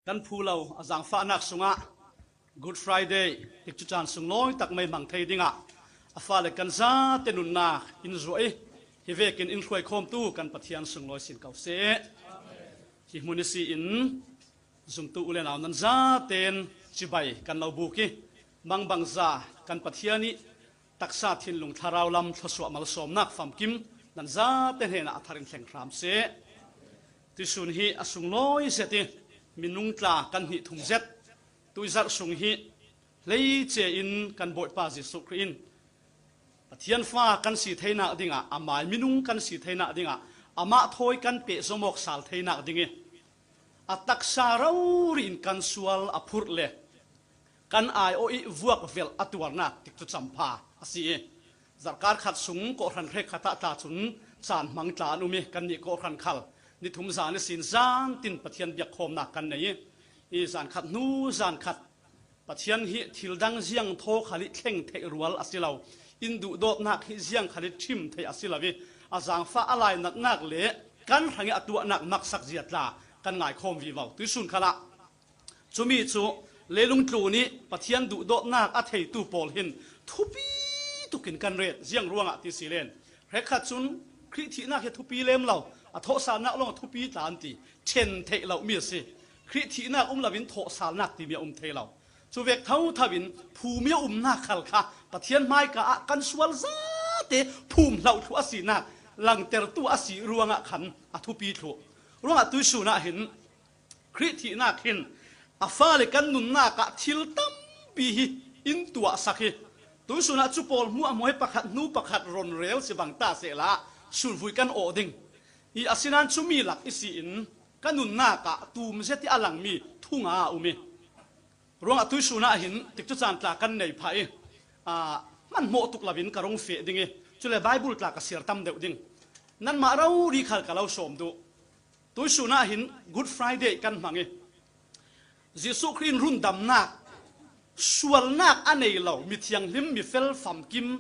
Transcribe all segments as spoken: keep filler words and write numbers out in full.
Kan phu lo a zangfahnak sungah Good Friday tikcu caan sunglawi tak mei hmang thei dingah a fale kan zate nunnak in zuah i, hi vekin in hruaikhawmtu kan Pathian sunglawi sin ko seh. Hi hmun i si in zumtu u le nau nan zaten cibai kan lo buk i, mangbangza kan Pathian i taksa thinlung thlarau lam thluasuah malsawmnak famkim nan zate hnenah a tharin thleng hram seh. Tuisun hi a sunglawi zet i minung tla kan hnih thum zet tuizarh sung hi hleice in kan Bawipa Jesuh Khrih in Pathian fa kan si theinak dingah, amai minung kan si theinak dingah, amah thawi kan pehzom awk sal theinak ding i a taksa rori in kan sual a phurh le kan aiawh i vuak velh a tuarnak tikcu campha a si i, zarhkar khat sung kawhhran hrekkhat ah tla cun caan hmang tla an um i, kannih kawhhran khal ni thum zan ihsin zantin Pathian biakkhawmnak kan nei i, i zan khat hnu zan khat Pathian hi thil dang ziang thaw khal i thleng theih rual a si lo, in duhdawtnak hi ziang khal i ṭhim theih a si lo i, a zangfah a lainatnak le kan hrang i a tuahnak maksak zia tla kan ngaikhawm vivo. Tuisun khalah cumi cu leilung tlun i Pathian duhdawtnak a theitu pawl hin thupi tukin kan ret. Ziang ruangah ti si len, hrekkhat cun Khrih thihnak hi a thupi lem lo, a thawhsalnak lawng a thupi tla an ti. Ṭhen theih lomi a si. Khrih thihnak um loin thawhsalnak timi a um thei lo. Cu vek thotho in phumi a umnak khal kha Pathian hmaika ah kan sual zate phum hloh thluh a sinak langtertu a si ruangah khan a thupi thluh. Ruangah tuisun ah hin Khrih thihnak hin a fale kan nunnak ah thil tampi hi in tuahsak hi. Tuisun ah cu pawl hmuahhmuah hi pakhat hnu pakhat ron rel si bang ta sehla sulvui kan awh ding. Hi asinain cumi lak i si in ka nunnak ah tum zet i a langmi thu nga a um i, ruangah tuisun ah hin tikcu caan tla kan nei phah i, aa, hmanhmawh tuk loin ka rung feh ding i, cule Baibal tla ka siar tam deuh ding. Nanmah rori khal ka lo sawm duh. Tuisun ah hin Good Friday kan hmang i, Jesuh Khrih in rundamnak, sualnak a nei lo mi thianghlim, mi fel famkim,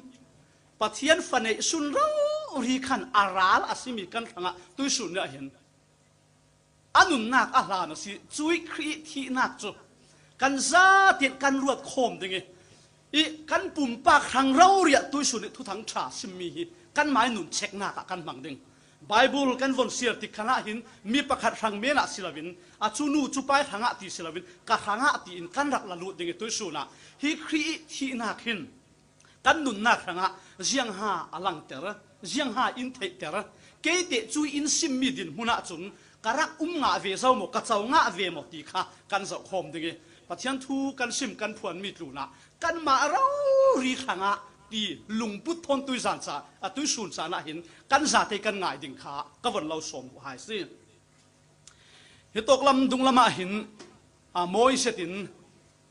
Pathian fa neihsun rori khan a ral a simi kan hrangah tuisun ah hin a nunnak a hlan a si. Cuih Khrih thihnak cu kan zatin kan ruat khawm ding i, i kan pumpak hrang rori ah tuisun i Thuthang ṭha simmi hi kanmai nun cheknak ah kan hmang ding. Baibal kan von siar tik khan ah hin mi pakhat hrang men ah si loin, a cu nu cu pai hrangah ti si loin, ka hrangah tiin kan rak la lut ding i tuisun ah hi Khrih thihnak hin kan nunnak hrangah ziangha a langter, ziangha in theihter, keite cu in simmi dinhmun ah cun ka rak um ngah ve zo maw, ka co ngah ve maw ti kha kan zoh khawm ding i, Pathian thu kan sim kan phuanmi tlunah kanmah rori hrangah ti lungput thawn tuizan ca, a tuisun caan ah hin kan zate kan ngai ding kha ka von lo sawm duh hai si. Hi tawk lam dunglam ah hin, aa, mawi zetin,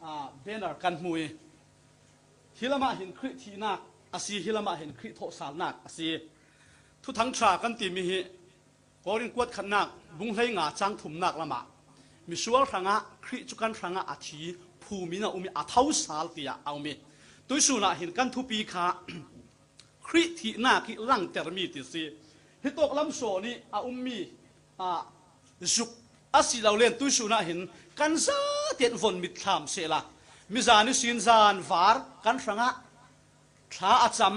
aa, banner kan hmu i, hi lamah hin Khrih thihnak a si, hi lamah hin Khrih thawhsalnak a si. Thuthang ṭha kan timi hi Korin kuat khatnak bung hlei nga cang thumnak lamah misual hrangah Khrih cu kan hrangah a thi, phum in a um i, a tho sal tiah a um i, tuisun ah hin kan thupi kha Khrih thihnak hi langtermi ti si. Hi tawk lam sawn i a ummi, aa, zuk a si lo len tuisun ah hin kan zaten von mitthlam sehla, mizan ihsin zan var kan hrangah thla a cam,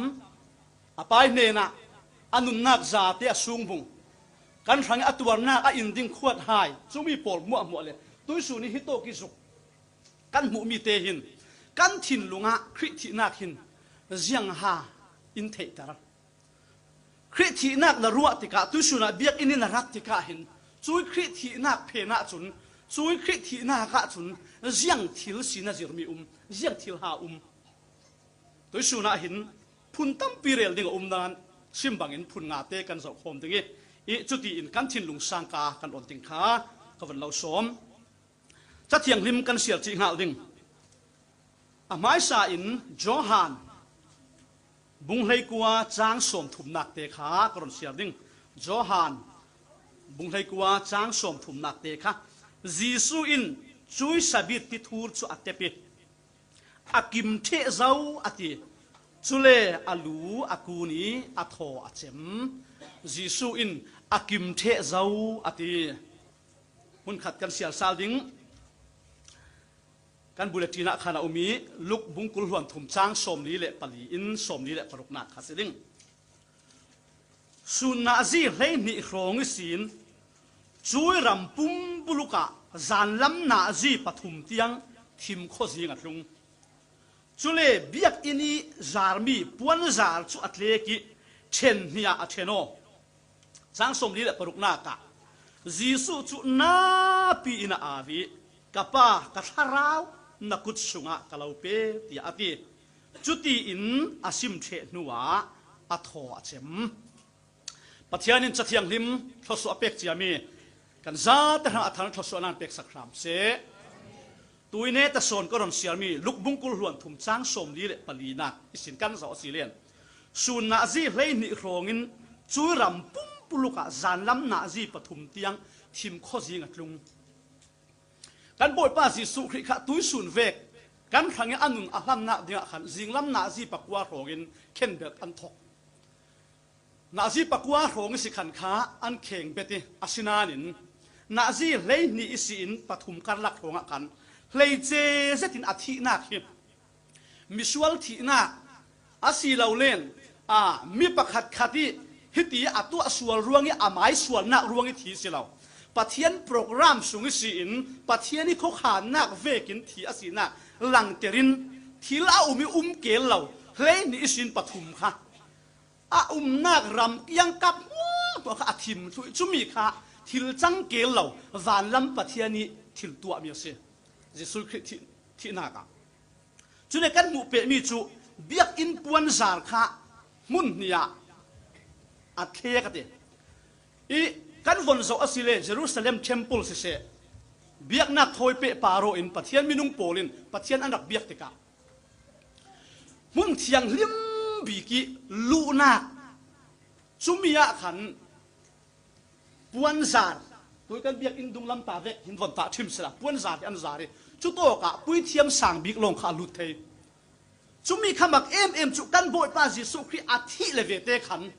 a pai hnenah a nunnak zate a sungbung, kan hrang i a tuarnak a in ding khuat hai, cumi pawl hmuahhmuah le tuisun i hi tawk i zuk kan hmuhmi te hin kan thinlung ah Khrih thihnak hin ziangha in theihter. Khrih thihnak na ruah tikah, tuisun ah biakinn in na rat tikah hin, cui Khrih thihnak phen ah cun, cui Khrih thihnak ah cun ziang thil si na zirmi um, ziang thil ha um. Tuisun ah hin phun tampi rel ding a um nan, sim bangin phun nga te kan zoh khawm ding i, i cuti in kan thinlung sangka kan on ding kha ka von lo sawm. Ca thianghlim kan siar cih hngal ding. A hmaisa in Johan bung hleikua cang sawmthumnak te kha ka run siar ding. Johan bung hleikua cang sawmthumnak te kha Jesuh in cui sabit tithur cu a tep i, a kim ṭheh zo a ti. Cule a lu a kun i a thaw a cem. Jesuh in a kim ṭheh zo a ti. Hmunkhat kan siar sal ding. Kan bulletin ah khan a um i, Luk bung kul hluan thum chang sawmli le pali in sawmli le paruknak kha si ding. Sunna zi hleihnih hrawng ihsin cui ram pumpuluk ah zanlam nazi pathum tiang thim khua zing a tlung. Cule biakinn i zarmi puanzar cu a tlek i ṭhen hnih ah a ṭhen aw. Chang sawmli le paruknak ah Jesuh cu napi in a au i, "Ka Pa, ka thlarau na kut sungah ka lo pe," tiah a ti. Cutiin a sim ṭheh hnuah a thaw a cem. Pathian in Cathianghlim thluasuah a pek ciami kan zate hrang a thar thluasuahnak peksak hram seh. Tuine tasawn ka ron siarmi Luk bung kul hluan thum chang sawmli le palinak ihsin kan zoh a si len. Sunna zi hleihnih hrawngin cui ram pumpuluk ah zanlam nazi pathum tiang thim khua zing a tlung. Kan Bawipa Jesuh Khrih kha tuisun vek kan hrangin a nun a hlannak dingah khan zinglam nazi pakua hrawngin khenbelh an thok. Nazi pakua hrawng i si khan kha an kheng bet i, asinain nazi hleihnih i si in pathum karlak hrawngah khan hleice zetin a thihnak hi misual thihnak a si lo len, a, mi pakhatkhat i hiti a tuah sual ruang i a mai sualnak ruang i thi si lo. Pathian program sung i si in Pathian i khuakhannak vekin thi a sinak langter in thil a um i um kel lo hleihnih i si in pathum kha a umnak ram kiangkap hmuahhmuah kha a thim thluh i, cumi kha thil cang kel lo vanlam Pathian i thil tuahmi a si. Jesuh Khrih thih, thihnak ah. Cule kan hmuh pehmi cu biakinn puanzar kha hmun hnih ah a thlek a ti. I kan von zoh a si le Jerusalem temple siseh, biaknak thawi pehpar aw in Pathian minung pawl in Pathian an rak biak tikah hmun thianghlim bik i luhnak, cumi ah khan puanzar, tui kan biakinn dunglam ta vek hin von tah ṭhim sila, puanzar hi an zar i, cutawkah puithiam sang bik lawng kha a lut thei. Cumi kha mak em em cu kan Bawipa Jesuh Khrih a thih le vete khan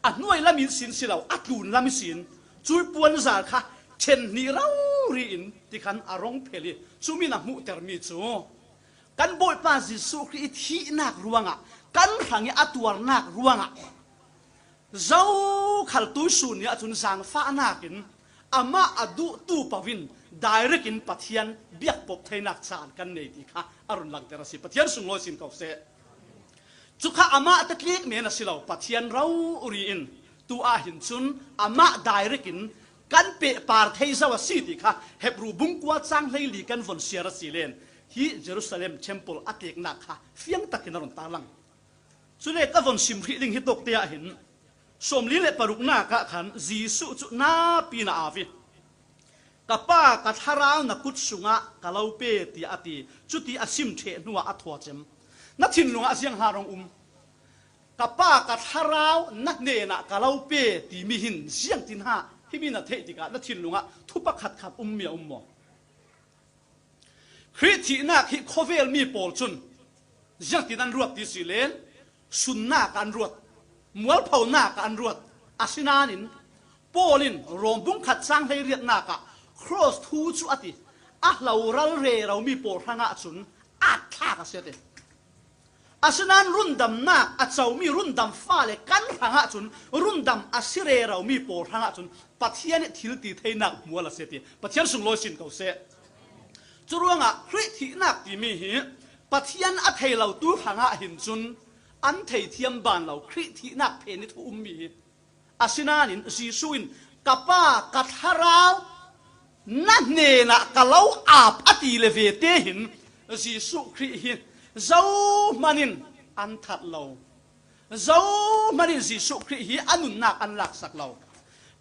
a hnuai lam in sin si lo, a tlun lam i sin, cui puanzar kha ṭhen hnih rori in ti khan a rong phel i, cumi na hmuhtermi cu kan Bawipa Jesuh Khrih i thihnak ruangah, kan hrang i a tuarnak ruangah, zokhal tuisun ni ahcun zaangfahnak in amah a duhtu paoh in direct in Pathian biakpop theinak caan kan nei ti kha a run langter a si. Pathian sunglawi sin ko seh. Cu kha amah tetlek men a si lo, Pathian rori in tu ah hin cun amah direct in kan pehpar thei zo a si ti kha Hebru bung kua cang hleili kan von siar a si len hi Jerusalem temple a tleknak kha fiangtakin a run tarlang. Cule ka von sim hrih ding hi tawk te ah hin, sawmli le paruknak ah khan Jesuh cu napi in a au i, "Ka Pa, ka thlarau na kut sungah ka lo pe," tiah a ti. Cuti a sim ṭheh hnuah a thaw cem. Na thinlung ah ziang hnga rong um? "Ka Pa, ka thlarau na hnenah ka lo pe," timi hin ziangtin ha himi na theih tikah na thinlung ah thu pakhatkhat ummi a um maw? Khrih thihnak hi khawvelmi pawl cun ziangtin an ruat ti si len, sunnak ah an ruat, mualphonak ah an ruat. Asinain Paul in Rom bung khat cang hleiriatnak ah cross thu cu a ti, a hloral reromi pawl hrangah cun at thlak a si a ti. Asinain rundamnak a comi rundam fale kan hrangah cun rundam a si reromi pawl hrangah cun Pathian i thil ti theinak hmual a si ti Pathian sunglawi sin ko seh. Curuangah Khrih thihnak timi hi Pathian a thei lo tu hrangah hin cun an thei thiam ban lo Khrih thihnak phen i thu ummi hi. Asinain Jesuh in, "Ka Pa, ka thlarau na hnenah ka lo ap," a ti le vete hin Jesuh Khrih hi zohman in an that lo. Zohman in Jesuh Khrih hi a nunnak an laksak lo.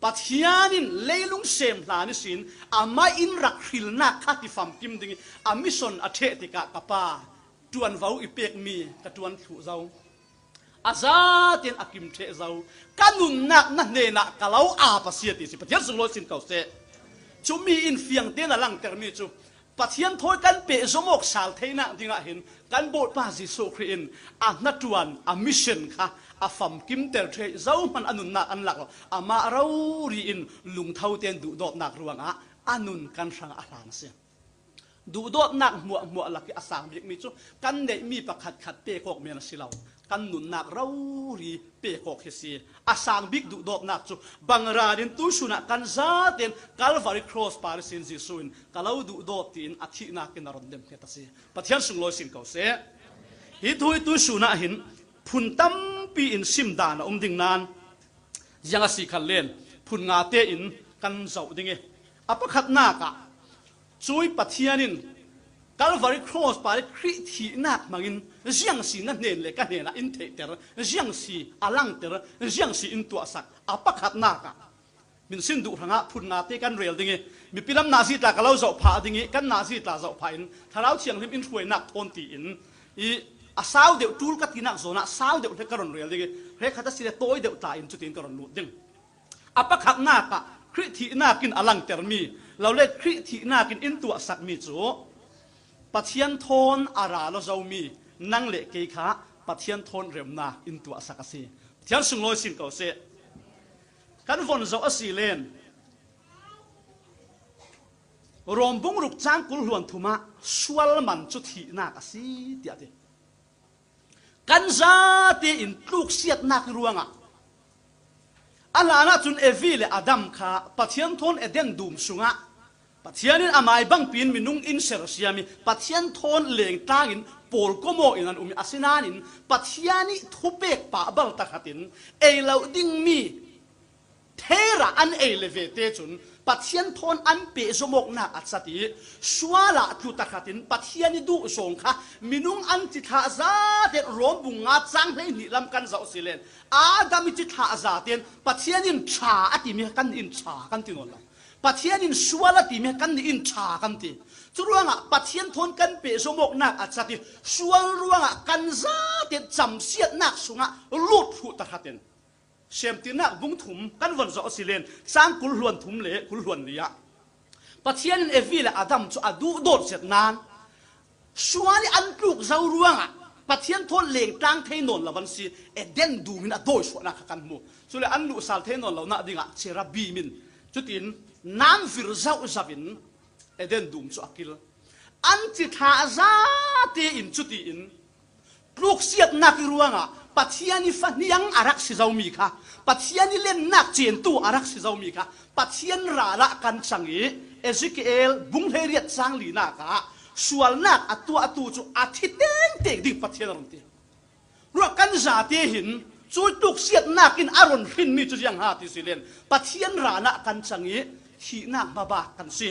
Pathian in leilung sem hlan ihsin amah in rak hrilnak kha tifamkim ding i a mission a ṭheh tikah, "Ka Pa, ṭuanvo i pekmi ka ṭuan thluh zo. A zatin a kim ṭheh zo. Ka nunnak na hnenah ka lo ap a si," a ti si. Pathian sunglawi sin ko seh. Cumi in fiang tein a langtermi cu Pathian thawi kan peh zomawk sal theinak dingah hin kan Bawipa Jesuh Khrih in a hnaṭuan, a mission kha a famkimter ṭheh i zohman a nunnak an lak lo. Amah rori in lungtho tein duhdawtnak ruangah a nun kan hrangah a hlan a si. Duhdawtnak hmuahhmuah lak ih a sang bikmi cu kan neihmi pakhatkhat pek awk men a si lo, kan nunnak rori pek awk hi si. A sang bik duhdawtnak cu bangral in tuihsun ah kan zaten Calvary Cross par ihsin Jesuh in ka lo duhdawt tiin a thihnak in a run demhnget a si. Pathian sunglawi sin ko seh. Hi thu hi tuihsun ah hin phun tampi in sim dan a um ding nain, ziang a si khan len phun nga tein kan zoh ding ih, a pakhatnak ah cui Pathian in Calvary Cross par ih Khrih thihnak hmangin ziang si na hnen le ka hnenah in theihter, ziang si a langter, ziang si in tuahsak, a pakhatnak ah min sin duh hrangah phun nga te kan rel ding ih, mipi lam nazi tla ka lo zoh phah ding ih, kan nazi tla zoh phah in Thlarau Thianghlim in hruainak thawn tiin ih, a sau deuh ṭul ka tinak zawn ah sau deuh hlek ka run rel ding ih, hrekkhat a si le tawi deuh tla in cutin ka run lut ding. A pakhatnak ah Khrih thihnak in a langtermi, lo le Khrih thihnak in in tuahsakmi cu Pathian thawn a ra lo zomi nang le kei kha Pathian thawn remnak in tuahsak a si. Pathian sunglawi sin ko seh. Kan von zoh a si len Rom bung ruk cang kul hluan thum ah sual man cu thihnak a si, tiah a ti. Kan zate in tluksiatnak ruangah a hlanah cun Evi le Adam kha Pathian thawn Eden dum sungah Pathian in a mai bangpi in minung in sersiam ih Pathian thawn lengtlang in pawlkom aw in an um ih, asinain Pathian ih thupek pah bal tahratin ei lo dingmi theih rah an ei le ve te cun Pathian thawn an pehzom awknak a cat ih sual ah tlu tahratin Pathian ih duh zawng kha minung an cithlah zate Rom bung nga cang hleihnih lam kan zoh si len Adam ih cithlah zate in Pathian in ṭha a timi kha kannih in ṭha kan ti nawn lo. Pathian in sual a timi kha kannih in ṭha kan ti. Curuangah Pathian thawn kan pehzom awknak a cat ih sual ruangah kan zate camsiatnak sungah lut hluh tahratin Semtinak bung thum kan von zoh a si len cang kul hluan thum le kul hluan li ah Pathian in Evi le Adam cu a duhdawt zet nain sual ih an tluk zo ruangah Pathian thawn lengtlang thei nawn lo an si. Eden dum in a dawisuahnak kha kan hmu. Cule an luhsal thei nawn lonak dingah cherubim in cutin nam vir zohzoh in Eden dum cu a kil. An cithlah zate in cutiin tluksiatnak ih ruangah Pathian ih fahniang a rak si zomi kha, Pathian ih lennak ciantu a rak si zomi kha Pathian ral ah kan cang ih Ezekiel bung hleiriat cang linak ah sualnak a tuahtu cu a thi tengteng ding Pathian a run ti. Ruah kan zate hin cui tluksiatnak in a run hrinmi cu ziang ha ti si len Pathian ral ah kan cang ih thihnak hmabak kan si.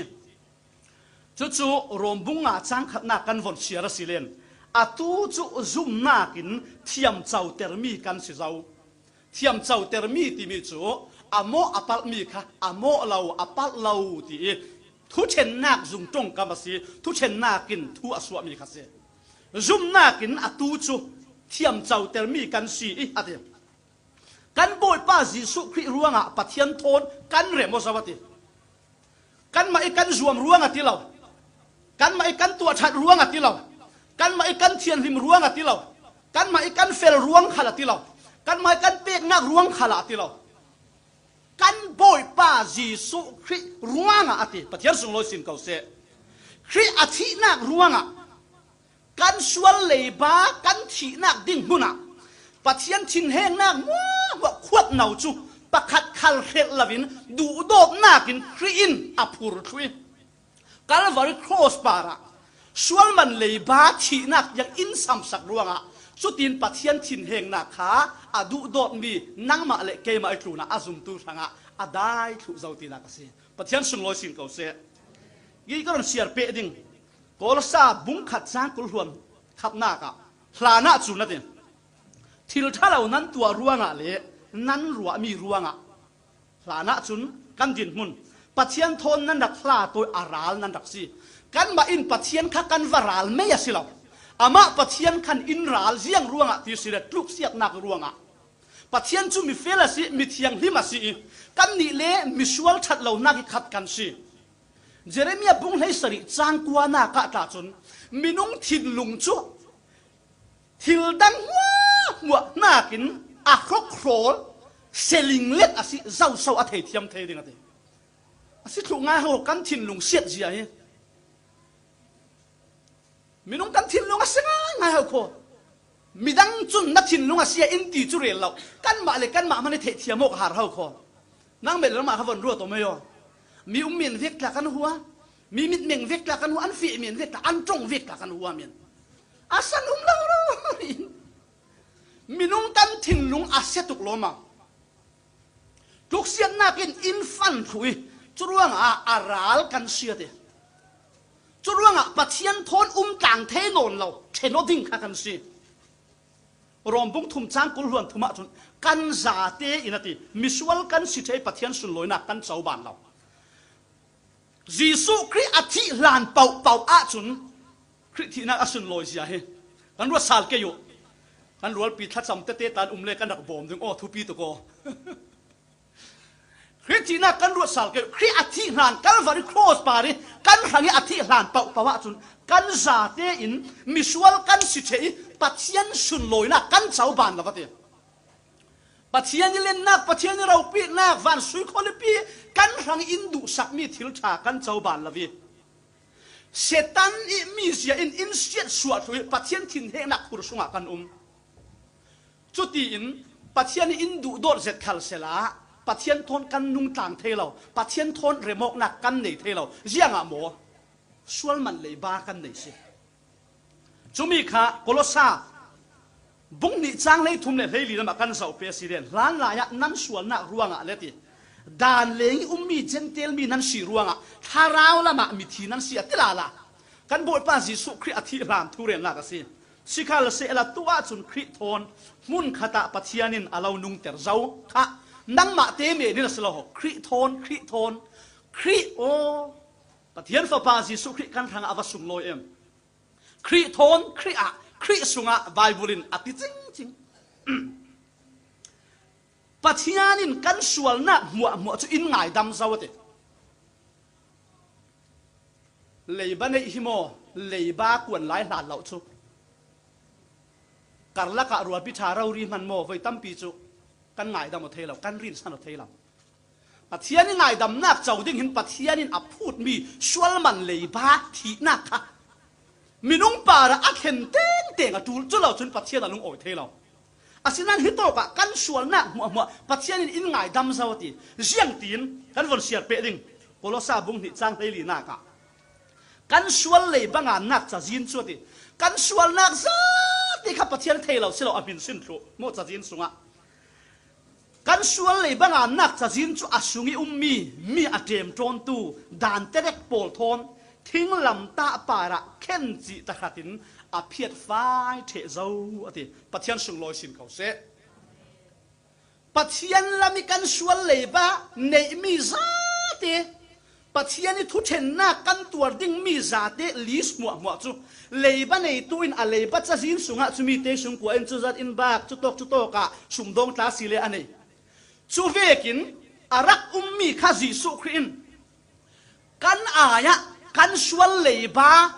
Cucu Rom bung nga cang khatnak kan von siar a si len atu cu zumnak in thiamcotermi kan si zo. Thiamcotermi timi cu a mawh a palhmi kha a mawh lo, a palh lo ti ih thuṭhennak zung ṭongkam a si. Thuṭhennak in thu a suahmi kha si. Zumnak in atu cu thiamcotermi kan si ih a ti. Kan Bawipa Jesuh Khrih ruangah Pathian thawn kan rem aw zo a ti. Kanmah ih kan zuam ruangah ti lo. Kanmah ih kan tuahṭhat ruangah ti lo. Kanmah ih kan thianhlim ruangah ti lo. Kanmah ih kan fel ruang khalah ti lo. Kanmah ih kan peknak ruang khalah ti lo. Kan Bawipa Jesuh Khrih ruangah a ti. Pathian sunglawi sin ko seh. Khrih a thihnak ruangah kan sual leiba kan thihnak ding hmunah Pathian thinhengnak hmuahhmuah khuatno cu pakhat khal hrelh loin duhdawtnak in Khrih in a phur thluh ih Calvary Cross parah sual man leiba thihnak tiang in samsak ruangah cutin Pathian thinhengnak kha a duhdawtmi nangmah le keimah ih tlunah a zumtu hrangah a dai thluh zo tinak a si. Pathian sunglawi sin ko seh. Hi ka run siar peh ding. Kolose bung khat cang kul hluan khatnak ah hlanah cun a ti. Thil ṭhalo nan tuah ruangah le nan ruahmi ruangah hlanah cun kan dinhmun Pathian thawn nan rak hla tawi a ral nan rak si. Kanmah in Pathian kha kan va ral mei a si lo. Amah Pathian khan in ral ziang ruangah ti si le tluksiatnak ruangah Pathian cu mifel a si, mithianghlim a si ih kannih le misual ṭhat lonak ih khat kan si. Jeremiah bung hleisarih cang kuanak ah tla cun minung thinlung cu thil dang hmuahhmuah hnakin a hrokhrawl selinglet a si, zoso a theithiam thei ding a ti. A si thluh ngai ho kan thinlung siatzia hi. Minung kan thinlung a sia ngaingai hau khaw. Midang cun na thinlung a sia in ti cu rel lo. Kanmah le kanmah hmanh i theihthiam awk a har hau khaw. Nang mel le nangmah kha von ruat aw mei aw. Mi um men vek tla kan hua. Mi mit meng vek tla kan hua. An feh men vek tla, an ṭong vek tla kan hua men. A san um lo lo. Minung kan thinlung a sia tuk lawmam. Tuksiatnak in in fan thluh i, curuangah a ral kan sia te. Curuangah Pathian thawn um tlang thei nawn lo, ṭhen aw ding kha kan si. Rom bung thum cang kul hluan thum ah cun kan zate in a ti, misual kan si ṭheh i Pathian sunlawinak kan coban lo. Jesuh Khrih a thih hlan paohpaoh ahcun Khrih thihnak a sunlawi zia hi kan ruat sal kei uh. Kan rualpi thlacam tete tan um le kan rak bawm ding aw, thupi tuk aw. Khrih thihnak kan ruat sal kei uh. Khrih a thih hlan Calvary cross par i kan hrang i a thih hlan paohpaoh ahcun kan zate in misual kan si ṭheh i Pathian sunlawinak kan coban lo va ti. Pathian i lennak, Pathian i ropinak, van sui khualipi kan hrang in duhsakmi thil ṭha kan coban lo i Satan i mizia in in siatsuah thluh i Pathian thinhengnak phur sungah kan um. Cutiin Pathian i in duhdawt zet khal sehla Pathian thawn kan nungtlang thei lo, Pathian thawn remawknak kan nei thei lo. Ziangah maw? Sual man leiba kan nei si. Cumi kha Kolosa bung hnih cang hleithum le hleili lamah kan zoh pe a si len. Hlanlai ah nan sualnak ruangah le ti, dan leng i ummi Jentail mi nan si ruangah thlarau lamah mithi nan si a ti lala. Kan Bawipa Jesuh Khrih a thih hlan thu relnak a si. Sikhalsehla tu ahcun Khrih thawn hmunkhat ah Pathian in a lo nungter zo kha nangmah te men in a si lo. Khrih thawn, Khrih thawn, Khrih aw, Pathian Fapa Jesuh Khrih kan hrangah a va sunglawi em? Khrih thawn, Khrih ah, Khrih sungah Bible in a ti cingcing. Pathian in kan sualnak hmuahhmuah cu in ngaidam zo a ti. Leiba neih hi maw, leiba kuan lai hlan lo cu. Karlak ah rualpi ṭha rori hman maw, voi tampi cu kan ngaidam aw thei lo, kan rinsan aw thei lo. Pathian i ngaidamnak co ding hin Pathian in a phutmi sual man leiba thihnak kha minung parah a thlen tengteng a ṭul cu lo cun Pathian a lungawi thei lo. Asinain hitawkah kan sualnak hmuahhmuah Pathian in in ngaidam zo a ti. Ziangtin kan von siar peh ding. Kolosa bung hnih cang hleilinak ah kan sual leiba ngannak cazin cu a ti. Kan sualnak zate kha Pathian thei lo si lo, a hmin sin thluh maw cazin sungah. Kan sual leiba ngannak cazin cu a sung i ummi mi a ṭemṭawntu dan terek pawl thawn thinglamtah parah khen cih tahratin a phiatfai ṭheh zo a ti. Pathian sunglawi sin ko seh. Pathian lam i kan sual leiba neihmi zate, Pathian i thuṭhennak kan tuar dingmi zate list hmuahhmuah cu leiba neitu in a leiba cazin sungah cumi te sung kua in cuzat in bak, cutawk cutawk ah sumdawng tla si le a nei. Cu vekin a rak ummi kha Jesuh Khrih in kan ai ah kan sual leiba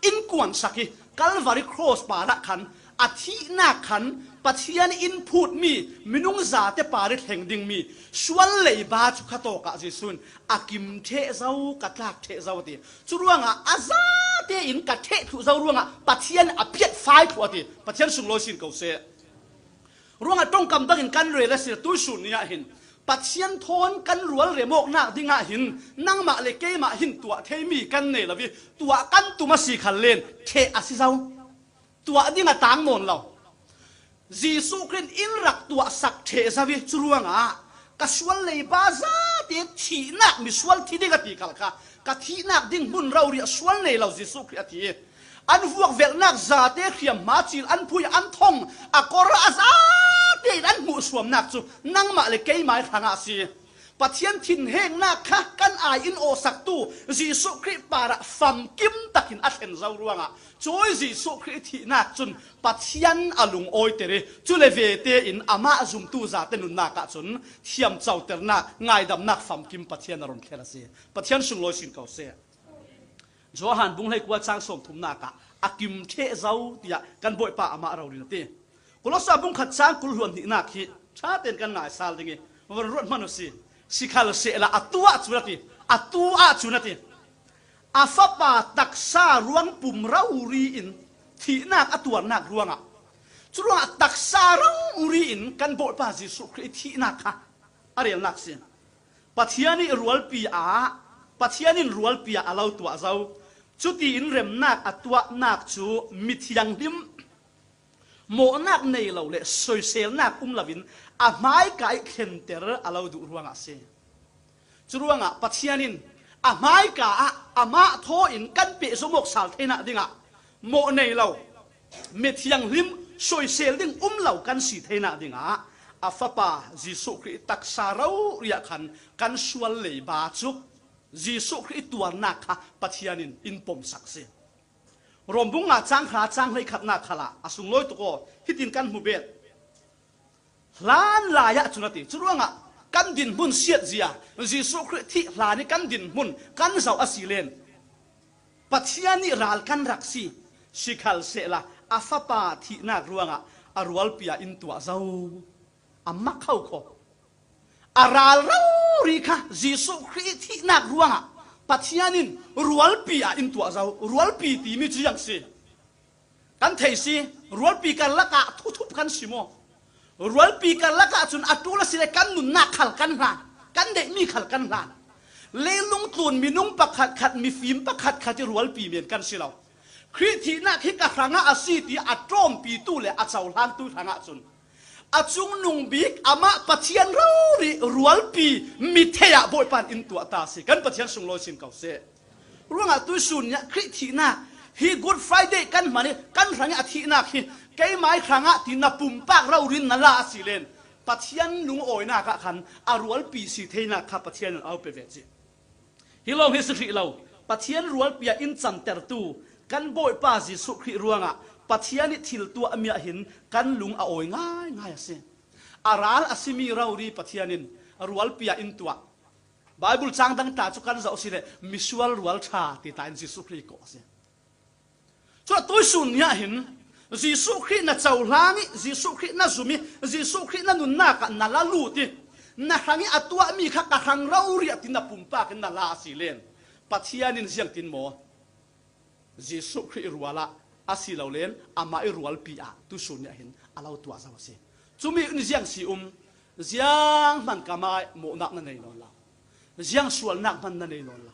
in kuansak i Calvary cross parah khan a thihnak khan Pathian in phutmi minung zate par i thleng dingmi sual leiba cu kha tawkah Jesuh in a kim ṭheh zo, ka tlak ṭheh zo a ti. Cu ruangah a zate in ka ṭheh thluh zo ruangah Pathian a phiatfai thluh a ti. Pathian sunglawi sin ko seh. Ruangah ṭongkam bangin kan rel a si, tuihsun ni ah hin Pathian thawn kan rual remawknak dingah hin nangmah le keimah hin tuah theimi kan nei lo i tuah kan tum a si khan len ṭheh a si zo. Tuah ding a tang nawn lo. Jesuh Khrih in rak tuahsak ṭheh zo i cu ruangah ka sual leiba zate thihnak, misual thi ding a ti khal kha ka thihnak ding hmun rori ah sual nei lo Jesuh Khrih a ti i an vuak velhnak zate hriamhma cil an phui, an thong, a kor a zate in an hmuhsuamnak cu nangmah le keimah hrangah a si. Pathian thinhengnak kha kan ai in awhsaktu Jesuh Khrih parah famkim takin a thlen zo ruangah cuai Jesuh Khrih thihnak cun Pathian a lungawiter i cu le ve tein amah zumtu zate nunnak ahcun thiamcoternak, ngaidamnak famkim Pathian a run thlen a si. Pathian sunglawi sin ko seh. Johan bung hleikua cang sawmthumnak ah a kim ṭheh zo tiah kan Bawipa amah rori a ti. Kolosa bung khat cang kul hluan hnihnak hi ṭha tein kan ngaisal ding i, van ruat hmanh u si. Sikhalsehla atu ahcun a ti, atu ahcun a ti. A Fapa taksa ruang pum rori in thihnak a tuarnak ruangah, curuangah taksa rori in kan Bawipa Jesuh Khrih thihnak kha a relnak si. Pathian ih rualpi ah, Pathian in rualpi ah a lo tuah zo. Cutiin remnak a tuahnak cu mithianghlim mawhnak nei lo le soiselnak um loin a hmaika ih thlenter a lo duh ruangah a si. Curuangah Pathian in a hmaika ah amah thaw in kan pehzom awk sal theinak dingah mawh nei lo, mithianghlim soisel ding um lo kan si theinak dingah a Fapa Jesuh Khrih taksa rori ah khan kan sual leiba cu Jesuh Khrih tuarnak kha Pathian in in pomsak a si. Rom bung nga cang hra cang hleikhatnak khalah a sunglawi tuk aw, hitin kan hmu bet. Hlan lai ah cun a ti. Curuangah kan dinhmun siatzia Jesuh Khrih thih hlan ih kan dinhmun kan zoh a si len Pathian ih ral kan rak si. Sikhalsehla a Fapa thihnak ruangah a rualpi ah in tuah zo. A mak kho kho. A ral rori kha Jesuh Khrih thihnak ruangah Pathian in rualpi ah in tuah zo. Rualpi timi cu ziang si. Kan thei si, rualpi karlak ah thuthup kan si maw? Rualpi karlak ah cun a ṭul a si le kan nunnak khal kan hlan, kan neihmi khal kan hlan. Leilung tlun minung pakhatkhat, mifim pakhatkhat ih rualpi men kan si lo. Khrih thihnak hi ka hrangah a si ti a ṭawmpitu le a cohlangtu hrangah cun a cungnung bik amah Pathian rori rualpi mi thei ah Bawipa in in tuah ta a si. Kan Pathian sunglawi sin ko seh. Ruangah tuihsun nih Khrih thihnak hi Good Friday kan hman ih kan hrangih a thihnak hi keimah ih hrangah ti na pumpak rori in na la a si len Pathian lungawinak ah khan a rualpi si theinak kha Pathian in a lo pe ve cih. Hi lawng hi si hrih lo. Pathian rualpi ah in cantertu kan Bawipa Jesuh Khrih ruangah Pathian ih thil tuahmi ah hin kan lung a awi ngaingai a si. A ral a simi rori Pathian in rualpi ah in tuah. Baibal cang dang tla cu kan zoh a si le misual rual ṭha ti tla in Jesuh Khrih kawh a si. Cuah tuihsun ni ah hin Jesuh Khrih na cohlang ih, Jesuh Khrih na zum ih, Jesuh Khrih na nunnak ah na la lut ih, na hrangih a tuahmi kha ka hrang rori ah ti na pumpak in na la a si len Pathian in ziangtin maw? Jesuh Khrih rual ah a si lo len amah ih rualpi ah tuihsun ni ah hin a lo tuah zo a si. Cumi in ziang si um, ziang hman ka mah ih mawhnak na nei nawn lo, ziang sualnak hman na nei nawn lo.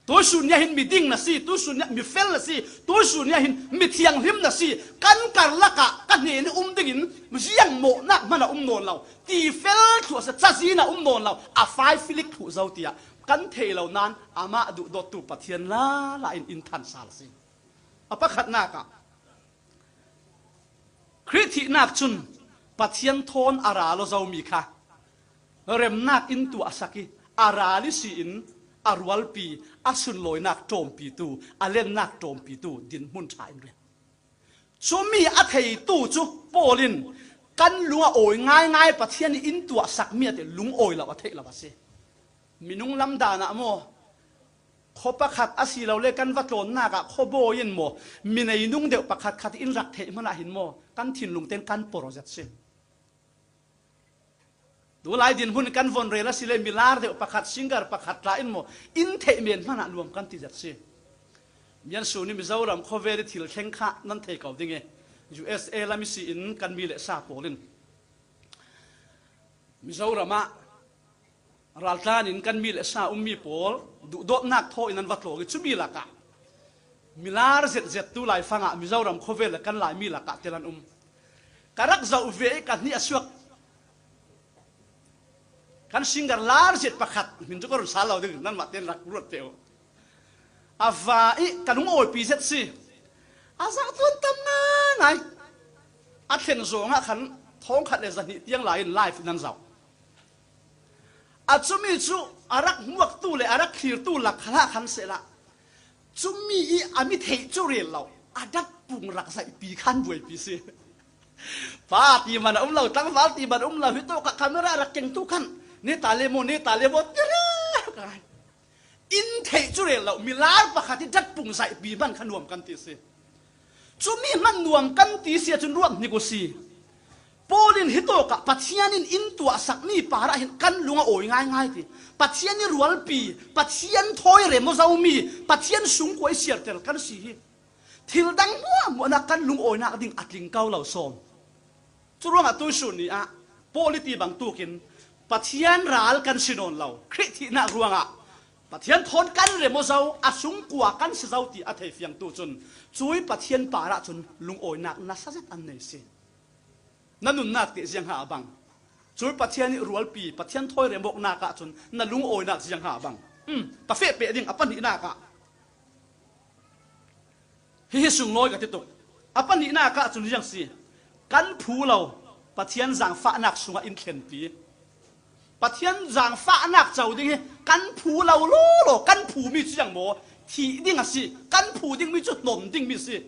Tuihsun ni ah hin miding na si, tuihsun ni ah mifel na si, tuihsun ni ah hin mithianghlim na si, kan karlak ah ka hnen ih um dingin ziang mawhnak hman a um nawn lo, tifel thluh a si, cazin a um nawn lo, a fai filik thluh zo tiah kan thei lo nain amah duhdawttu Pathian lala in in than sal a si. A pakhatnak ah Khrih thihnak cun Pathian thawn a ral aw zomi kha remnak in tuahsak ih a ral ihsi in a rualpi, a sunlawinak ṭawmpitu, a lennak ṭawmpitu dinhmun ṭha in rem. Cumi a theitu cu Paul in kan lung a awi ngaingai Pathian ih in tuahsakmi a ti lungawi lo a theih lo a si. Minung lam dan ah maw, khaw pakhat a si lo le kan va tlawnnak ah khuabawi in maw, mi nei nung deuh pakhatkhat in rak theih hmanah hin maw, kan thinlung ten kan por aw zet si. Tulai dinhmun kan von rel a si le milar deuh pakhat, singer pakhat tla in maw, in theih men hmanah nuam kan ti zet si. Miansun ih Mizoram khawvel ih thil thleng kha nan thei ko ding ih, U S A lam ihsi in kan mi le sa pawl in Mizoram ah raltlan in kan mi le sa ummi pawl duhdawtnak thaw in an va tlawng ih, cumi lakah milar zetzet tu laifang ah Mizoram khawvel le kan Laimi lakah tel an um. Ka rak zoh ve ih ka hnih a suak. Kan singer lar zet pakhat, hmin cu ka run sal lo ding, nanmah ten rak ruat pe uh. A va ih ka lung awipi zet si. A zohtu an tam ngaingai. A thlen zawng ah khan thawngkhat le zahnih tiang lai in live in an zoh. A cumi cu a rak hmuaktu le a rak thlirtu lak khalah khan sehla, cumi ih a mi theih cu rel lo, a datpung rak zaihpi khan buaipi si. Pa ti man a um lo, tlangval ti man a um lo, hi tawk ah camera rak kengtu khan, ne ta le maw, ne ta le maw, ti rel ka ngai. In theih cu rel lo, milar pakhat ih datpung zaihpi man kha nuam kan ti si. Cumi hman nuam kan ti si ahcun ruat hnik uh si. Paul in hi tawkah Pathian in in tuahsak mi parah hin kan lung a awi ngaingai ti. Pathian i rualpi, Pathian thawi rem aw zo mi, Pathian sungkua i siartel kan si hi. Thil dang hmuahhmuahna kan lungawinak ding a tling ko lo sawm. Curuangah tuisun ni ah Paul i ti bangtukin Pathian ral kan si nawn lo. Khrih thihnak ruangah Pathian thawn kan rem aw zo, a sungkua kan si zo ti a thei fiangtu cun cui Pathian parah cun lungawinak nasa zet an nei si. Na nunnak teh ziang ha a bang. Cui Pathian i rualpi, Pathian thawi remawknak ah cun na lungawinak ziang ha a bang. Um, ka feh peh ding a pahnihnak ah. Hi hi sunglawi ka ti tuk. A pahnihnak ah cun ziang si. Kan phu lo, Pathian zangfahnak sungah in thlenpi. Pathian zangfahnak co ding hi kan phu lo lawlaw, kan phu mi cu ziang maw? Thih ding a si. Kan phu ding mi cu hnawm ding mi si.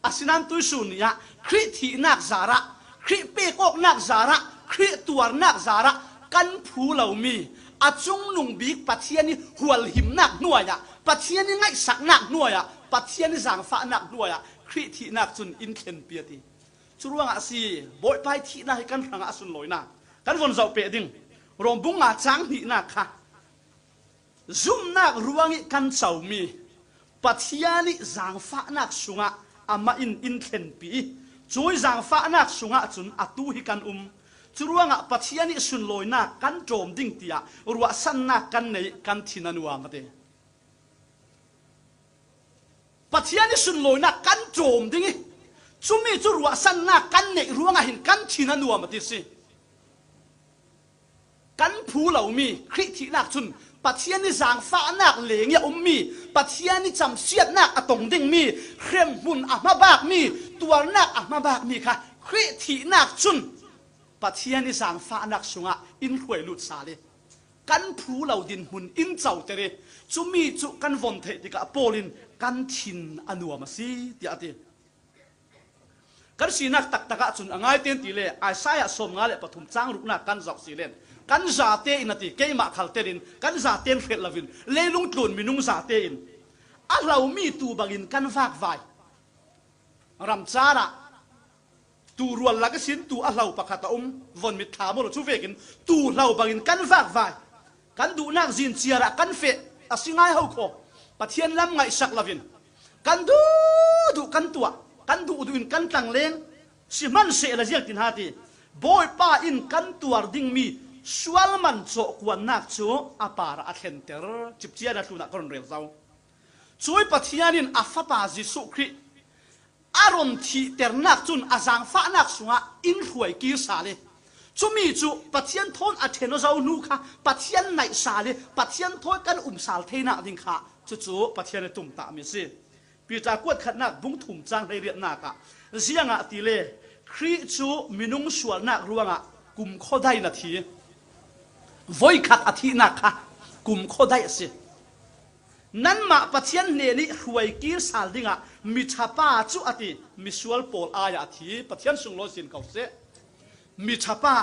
Asinain tuisun ni ah Khrih thihnak zarah, Khrih pekawknak zarah, Khrih tuarnak zarah kan phu lomi a cungnung bik Pathian i hualhimnak hnuai ah, Pathian i ngaihsaknak hnuai ah, Pathian i zangfahnak hnuai ah Khrih thihnak cun in thlenpi a ti. Curuangah a si, Bawipa i thihnak hi kan hrangah a sunlawinak kan von zoh peh ding. Rom bung nga cang hnihnak kha zumhnak ruangih kan comi Pathian i zangfahnak sungah amah in in thlenpi i, cui zangfahnak sungah cun atu hi kan um. Curuangah Pathian i sunlawinak kan ṭawm ding tiah ruahsannak kan neih, kan thin a nuam a ti. Pathian i sunlawinak kan ṭawm ding i, cumi cu ruahsannak kan neih ruangah hin kan thin a nuam a ti si. Kan phu lomi Khrih thihnak cun Pathian i zangfahnak leng i a ummi, Pathian i camsiatnak a tong dingmi, hremhmun a hmabakmi, tuarnak a hmabakmi kha Khrih thihnak cun Pathian i zangfahnak sungah in hruai lut sal i kan phu lo dinhmun in coter i, cumi cu kan von theih tikah Paul in kan thin a nuam a si, tiah a ti. Kan sinak taktak ah cun a ngai ten ti le Isaiah sawmnga le pathum cang ruknak kan zoh si len kan zate in a ti, keimah khal tenin kan zaten hrelh loin leilung tlun minung zate in a hlomi tuu bangin kan vakvai. Ramcar ah tuu rual lak ihsin tuu a hlo pakhat a um, von mit thla maw lo, cu vekin tuu hlo bangin kan vakvai. Kan duhnak zin ciar ah kan feh a si ngai ho khaw. Pathian lam ngaihsak loin kan duhduh kan tuah, kan duhduh in kan tlangleng. Sihmanhsehlaw ziangtin ha ti, Bawipa in kan tuar dingmi sual man cawhkuannak cu a parah a thlenter. Cipcia na tlunah ka run rel zo. Cui Pathian in a Fapa Jesuh Khrih a run thihternak cun a zangfahnak sungah in hruai kir sal i, cumi cu Pathian thawn a ṭhen aw zo hnu kha Pathian naih sal i, Pathian thawi kan um sal theinak ding kha cucu Pathian a tumtahmi a si. Peter kuat khatnak bung thum cang hleiriatnak ah, ziangahtile Khrih cu minung sualnak ruangah kumkhua daihin a thi. Voikhat a thihnak kha kumkhua daih a si. Nanmah Pathian hnenih hruai kir sal dingah miṭhapa cu a ti, misual pawl ai-ah a thi, Pathian sunglawi sin ko seh. Miṭhapa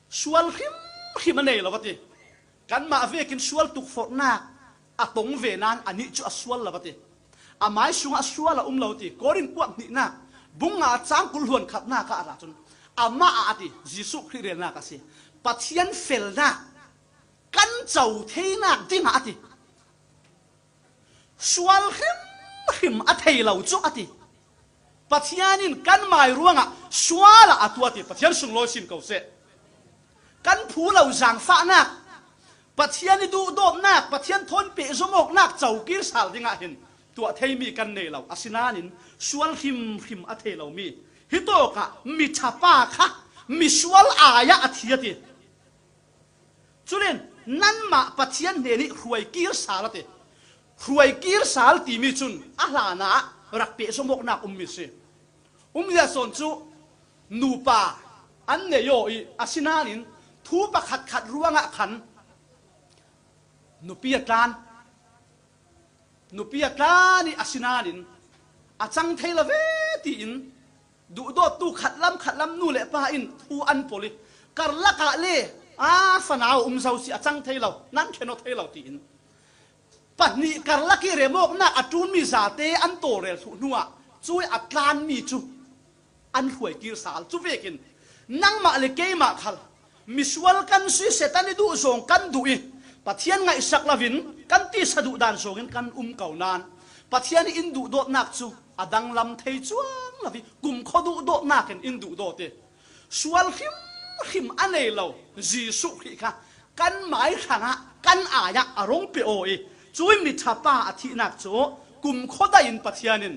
sual hrimhrim a nei lo a ti. Kanmah vekin sual tukforhnak a tong ve nain anih cu a sual lo a ti. A mai sungah sual a um lo a ti. Korin kuak hnihnak bung nga cang kul hluan khatnak ah a ra cun amah ah a ti, Jesuh Khrih relnak a si. Pathian felnak kan co theinak dingah a ti. Sual hrimhrim a thei lo cu a ti. Pathian in kan mai ruangah sual ah a tuah a ti. Pathian sunglawi sin ko seh. Kan phu lo zangfahnak, Pathian i duhdawtnak, Pathian thawn pehzom awknak co kir sal dingah hin tuah theimi kan nei lo. Asinain sual hrimhrim a thei lomi hi tawkah miṭhapa kha misual ai-ah a thi a ti. Culin nanmah Pathian hnenih hruai kir sal a ti. Hruai kir sal timi cun a hlanah rak pehzom awknak ummi si. Umzia sawn cu nupa an nei aw i, asinain thu pakhatkhat ruangah khan nupi a tlan. Nupi a tlan i, asinain a cang thei lo ve tiin duhdawttu khatlam khatlam nu le pa in thu an pol i, karlak ah le a fanau um zo si, a cang thei lo, nan ṭhen aw thei lo tiin pahnih karlak i remawknak a ṭulmi zate an tawlrel thluh hnuah cui a tlanmi cu an hruai kir sal. Cu vekin nangmah le keimah khal misual kan si, Satan i duh zawng kan duh i, Pathian ngaihsak lovin kan tisa duh dan zawngin kan um ko nain, Pathian i in duhdawtnak cu a danglam thei cuang lo i, kumkhua duhdawtnak in in duhdawt i, sual hrimhrim a nei lo Jesuh Khrih kha kan mai hrangah, kan ai ah a rung pe aw i, cui miṭhapa a thihnak cu kumkhua dai in Pathian in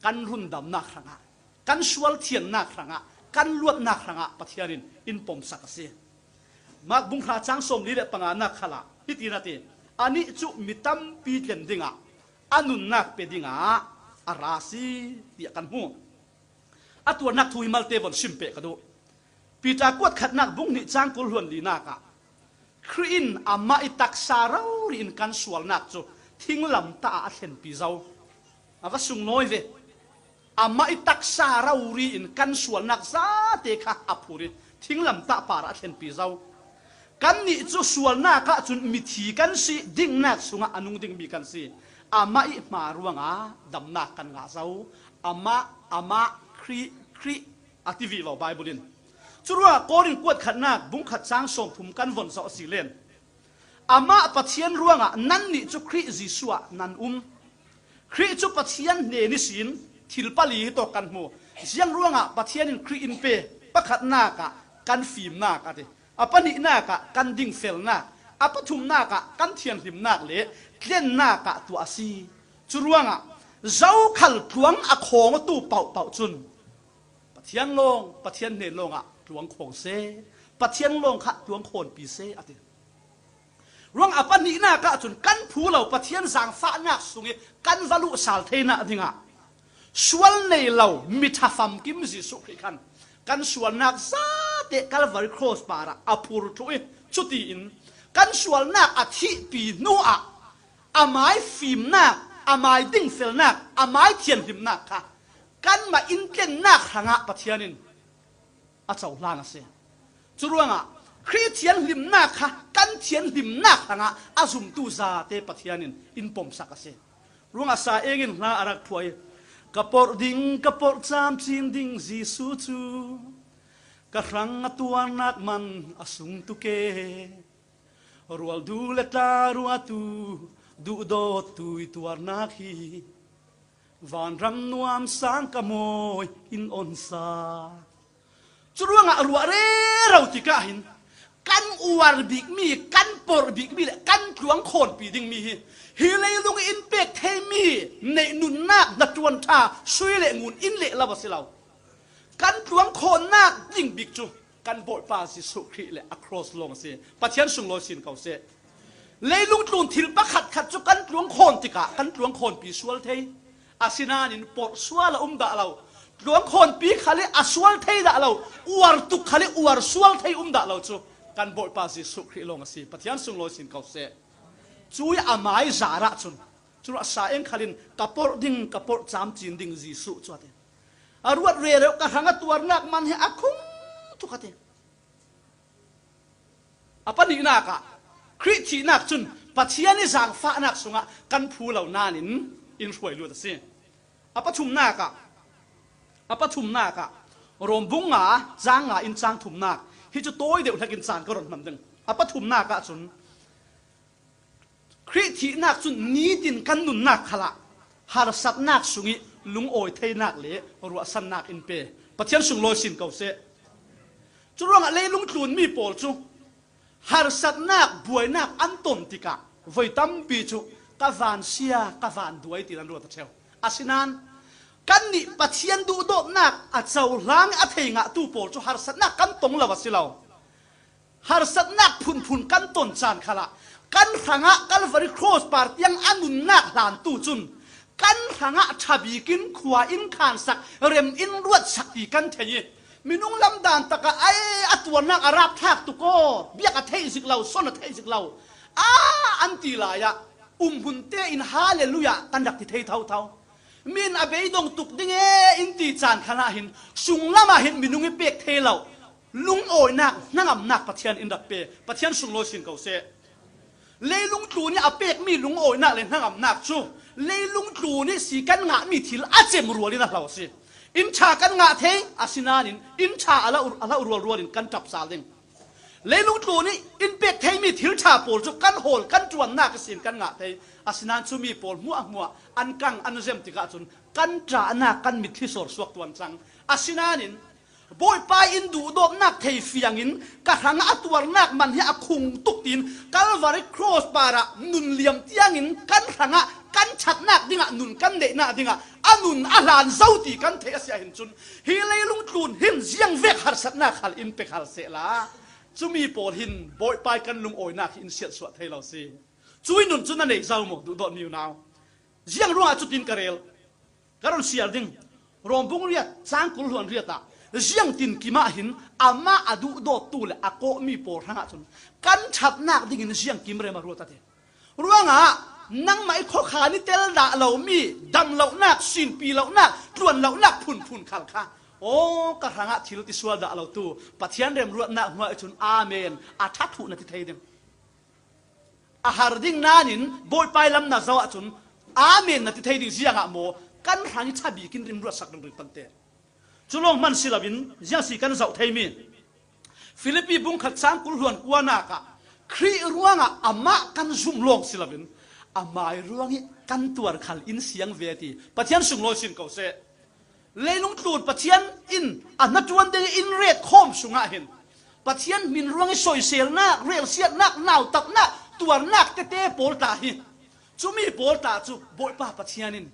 kan rundamnak hrangah, kan sual thiannak hrangah, kan luatnak hrangah Pathian in in pomsak a si. Mark bung hra cang sawmli le panganak khalah hitin a ti, "Anih cu mi tampi tlen dingah a nunnak pe dingah a ra a si," tiah kan hmu. A tuarnak thu hi malte von sim peh ka duh. Peter kuat khatnak bung hnih cang kul hluan linak ah, "Khrih in amah i taksa rori in kan sualnak cu thinglamtah ah a thlenpi zo." A va sunglawi ve. "Amah i taksa rori in kan sualnak zate kha a phur i thinglamtah par ah a thlenpi zo. Kannih cu sualnak ahcun mithi kan si, dingnak sungah a nung dingmi kan si. Amah i hma ruangah damnak kan ngah zo. Amah, amah, Khrih, Khrih," a ti vivo Bible in. Curuangah Korin kuat khatnak bung khat cang sawmthum kan von zoh a si len, "Amah Pathian ruangah nannih cu Khrih Jesuh ah nan um." Khrih cu Pathian hnen ihsin thil pali hi tawk kan hmu. Ziang ruangah Pathian in Khrih in pe? Pakhatnak ah kan fimnak a ti. A pahnihnak ah kan dingfelnak, a pathumnak ah kan thianhlimnak le tlennak ah tuah a si. Curuangah zokhal tluang a khawngtu paohpaoh cun Pathian lawng, Pathian hnen lawngah tluang khawng seh. Pathian lawng kha tluang khawnpi seh a ti. Ruang a pahnihnak ahcun kan phu lo Pathian zaangfahnak sung i kan va luhsal theinak dingah sual nei lo miṭha famkim Jesuh Khrih khan kan sualnak zate Calvary Cross parah a phur thluh i, cutiin kan sualnak a thihpi hnuah amai fimnak, amai dingfelnak, amai thianhlimnak kha kanmah in tlennak hrangah Pathian in a cohlang a si. Curuangah Khrih thianhlimnak kha kan thianhlimnak hrangah a zumtu zate Pathian in in pomsak a si. Ruangah sa engin hla a rak phuah i, "Ka porh ding, ka porh camcin ding Jesuh cu ka hrang a tuarnak man a sung tuk e. Rual duh le tla ruatu, duhdawtu i tuarnak hi vanram nuam sang ka mawi in on sa." Curuangah ruah rero tikah hin kan uar bikmi, kan porh bikmi le kan tluang khawnpi dingmi hi, hi leilung in pek theimi neih nunnak, hnaṭuan ṭha, sui le ngun in leh lo a si lo. Kan tluang khawnnak ding bik cu kan Bawipa Jesuh Khrih le a cross lawng a si. Pathian sunglawi sin ko seh. Leilung tlun thil pakhat khat cu kan tluang khawn tikah kan tluang khawnpi sual thei. Asinain porh sual a um dah lo. Tluang khawnpi khal i a sual thei dah lo. Uar tuk khal i uar sual thei um dah lo cu kan Bawipa Jesuh Khrih lawng a si. Pathian sunglawi sin ko seh. Cui amai zarah cun, curuah sa eng khal in, "Ka porh ding, ka porh camcin ding Jesuh," cu a ti. A ruat rero, "Ka hrang a tuarnak man hi a khung tuk," a ti. A pahnihnak ah Khrih thihnak cun Pathian i zaangfahnak sungah kan phu lo nain in hruai lut a si. A pathumnak ah, a pathumnak ah, Rom bung nga, cang nga in cang thumnak, hi cu tawi deuh hlekin caan ka run hman ding. A pathumnak ah cun Khrih thihnak cun nitin kan nunnak khalah harsatnak sung i lungawi theinak le ruahsannak in pe. Pathian sunglawi sin ko seh. Curuangah leilung tlunmi pawl cu harsatnak, buainak an ton tikah voi tampi cu, "Ka van sia, ka van duai," tiin an ruat a ṭheu. Asinain kannih Pathian duhdawtnak a cohlang i a thei ngahtu pawl cu harsatnak kan tong lo a si lo. Harsatnak phunphun kan ton caan khalah kan hrangah Calvary Cross par tiang a nunnak hlantu cun kan hrangah ṭha bikin khua in khansak, rem in ruatsak ti kan thei i, minung lam dan takah, "Ai, a tuarnak a rapthlak tuk aw, biak a theih zik lo, son a theih zik lo," a an ti lai ah umhmun tein, "Hallelujah," kan rak ti thei thotho. Min a beidong tuk ding e in ti caan khalah hin sunglam ah hin minung i pek thei lo lungawinak, hnangamnak Pathian in rak pe. Pathian sunglawi sin ko seh. Leilung tlun i a pekmi lungawinak le hnangamnak cu leilung tlun i si kan ngahmi thil a cem rual in a hlo a si. Inn ṭha kan ngah thei, asinanin inn ṭha a la ur, a la ur rualrualin kan ṭap sal ding. Leilung tlun ih in pek theimi thil ṭha pawl cu kan hawl, kan ṭuannak ihsin kan ngah thei. Asinan cumi pawl hmuahhmuah an kang, an zem tikah cun kan ṭahnak kan mitthli sawr suak tuan cang. Asinanin Bawipa in duhdawtnak thei fiangin ka hrangah a tuarnak man hi a khung tuk tiin Calvary Cross parah nun liam tiangin kan hrangah kan ṭhatnak dingah nun kan neihnak dingah a nun a hlan zo ti kan theih a si ahhin cun, hi leilung tlun hin ziangvek harsatnak khal in pe khal sehla, cumi pawl hin Bawipa ih kan lungawinak hi in siatsuah thei lo si. Cui nun cu na nei zo maw, duhdawtmi unau? Ziang ruangah cutin ka rel? Ka run siar ding. Rom bung riat, cang kul hluan riat ah, ziangtin kimah hin amah a duhdawttu le a kawhmi pawl hrangah cun kan ṭhatnak dingin ziangkim rem a ruat a ti. Ruangah nangmah ih khuakhan ih tel dah lomi dam lonak, sinpi lonak, tluan lonak phunphun khal kha, aw, ka hrangah thil ti sual dah lotu Pathian remruatnak hnuai cun amen a ṭha thuh na ti thei ding. A har ding nain Bawipa ih lam na zoh ahcun amen na ti thei ding. Ziangah maw? Kan hrang ih ṭha bikin remruatsak ringring tante. Cu lawng hman si loin ziang si kan zoh theimi? Filipi bung khat cang kul hluan kuanak ah Khrih ruangah amah kan zumh lawng si loin amai ruangih kan tuar khal in siang ve ti Pathian sunglawi sin ko seh. Leilung tlun Pathian in a hnaṭuan ding in ret khawm sungah hin Pathian hmin ruangih soiselnak, relsiatnak, nautatnak, tuarnak tete pawl tla hi. Cumi pawl tla cu Bawipa Pathian in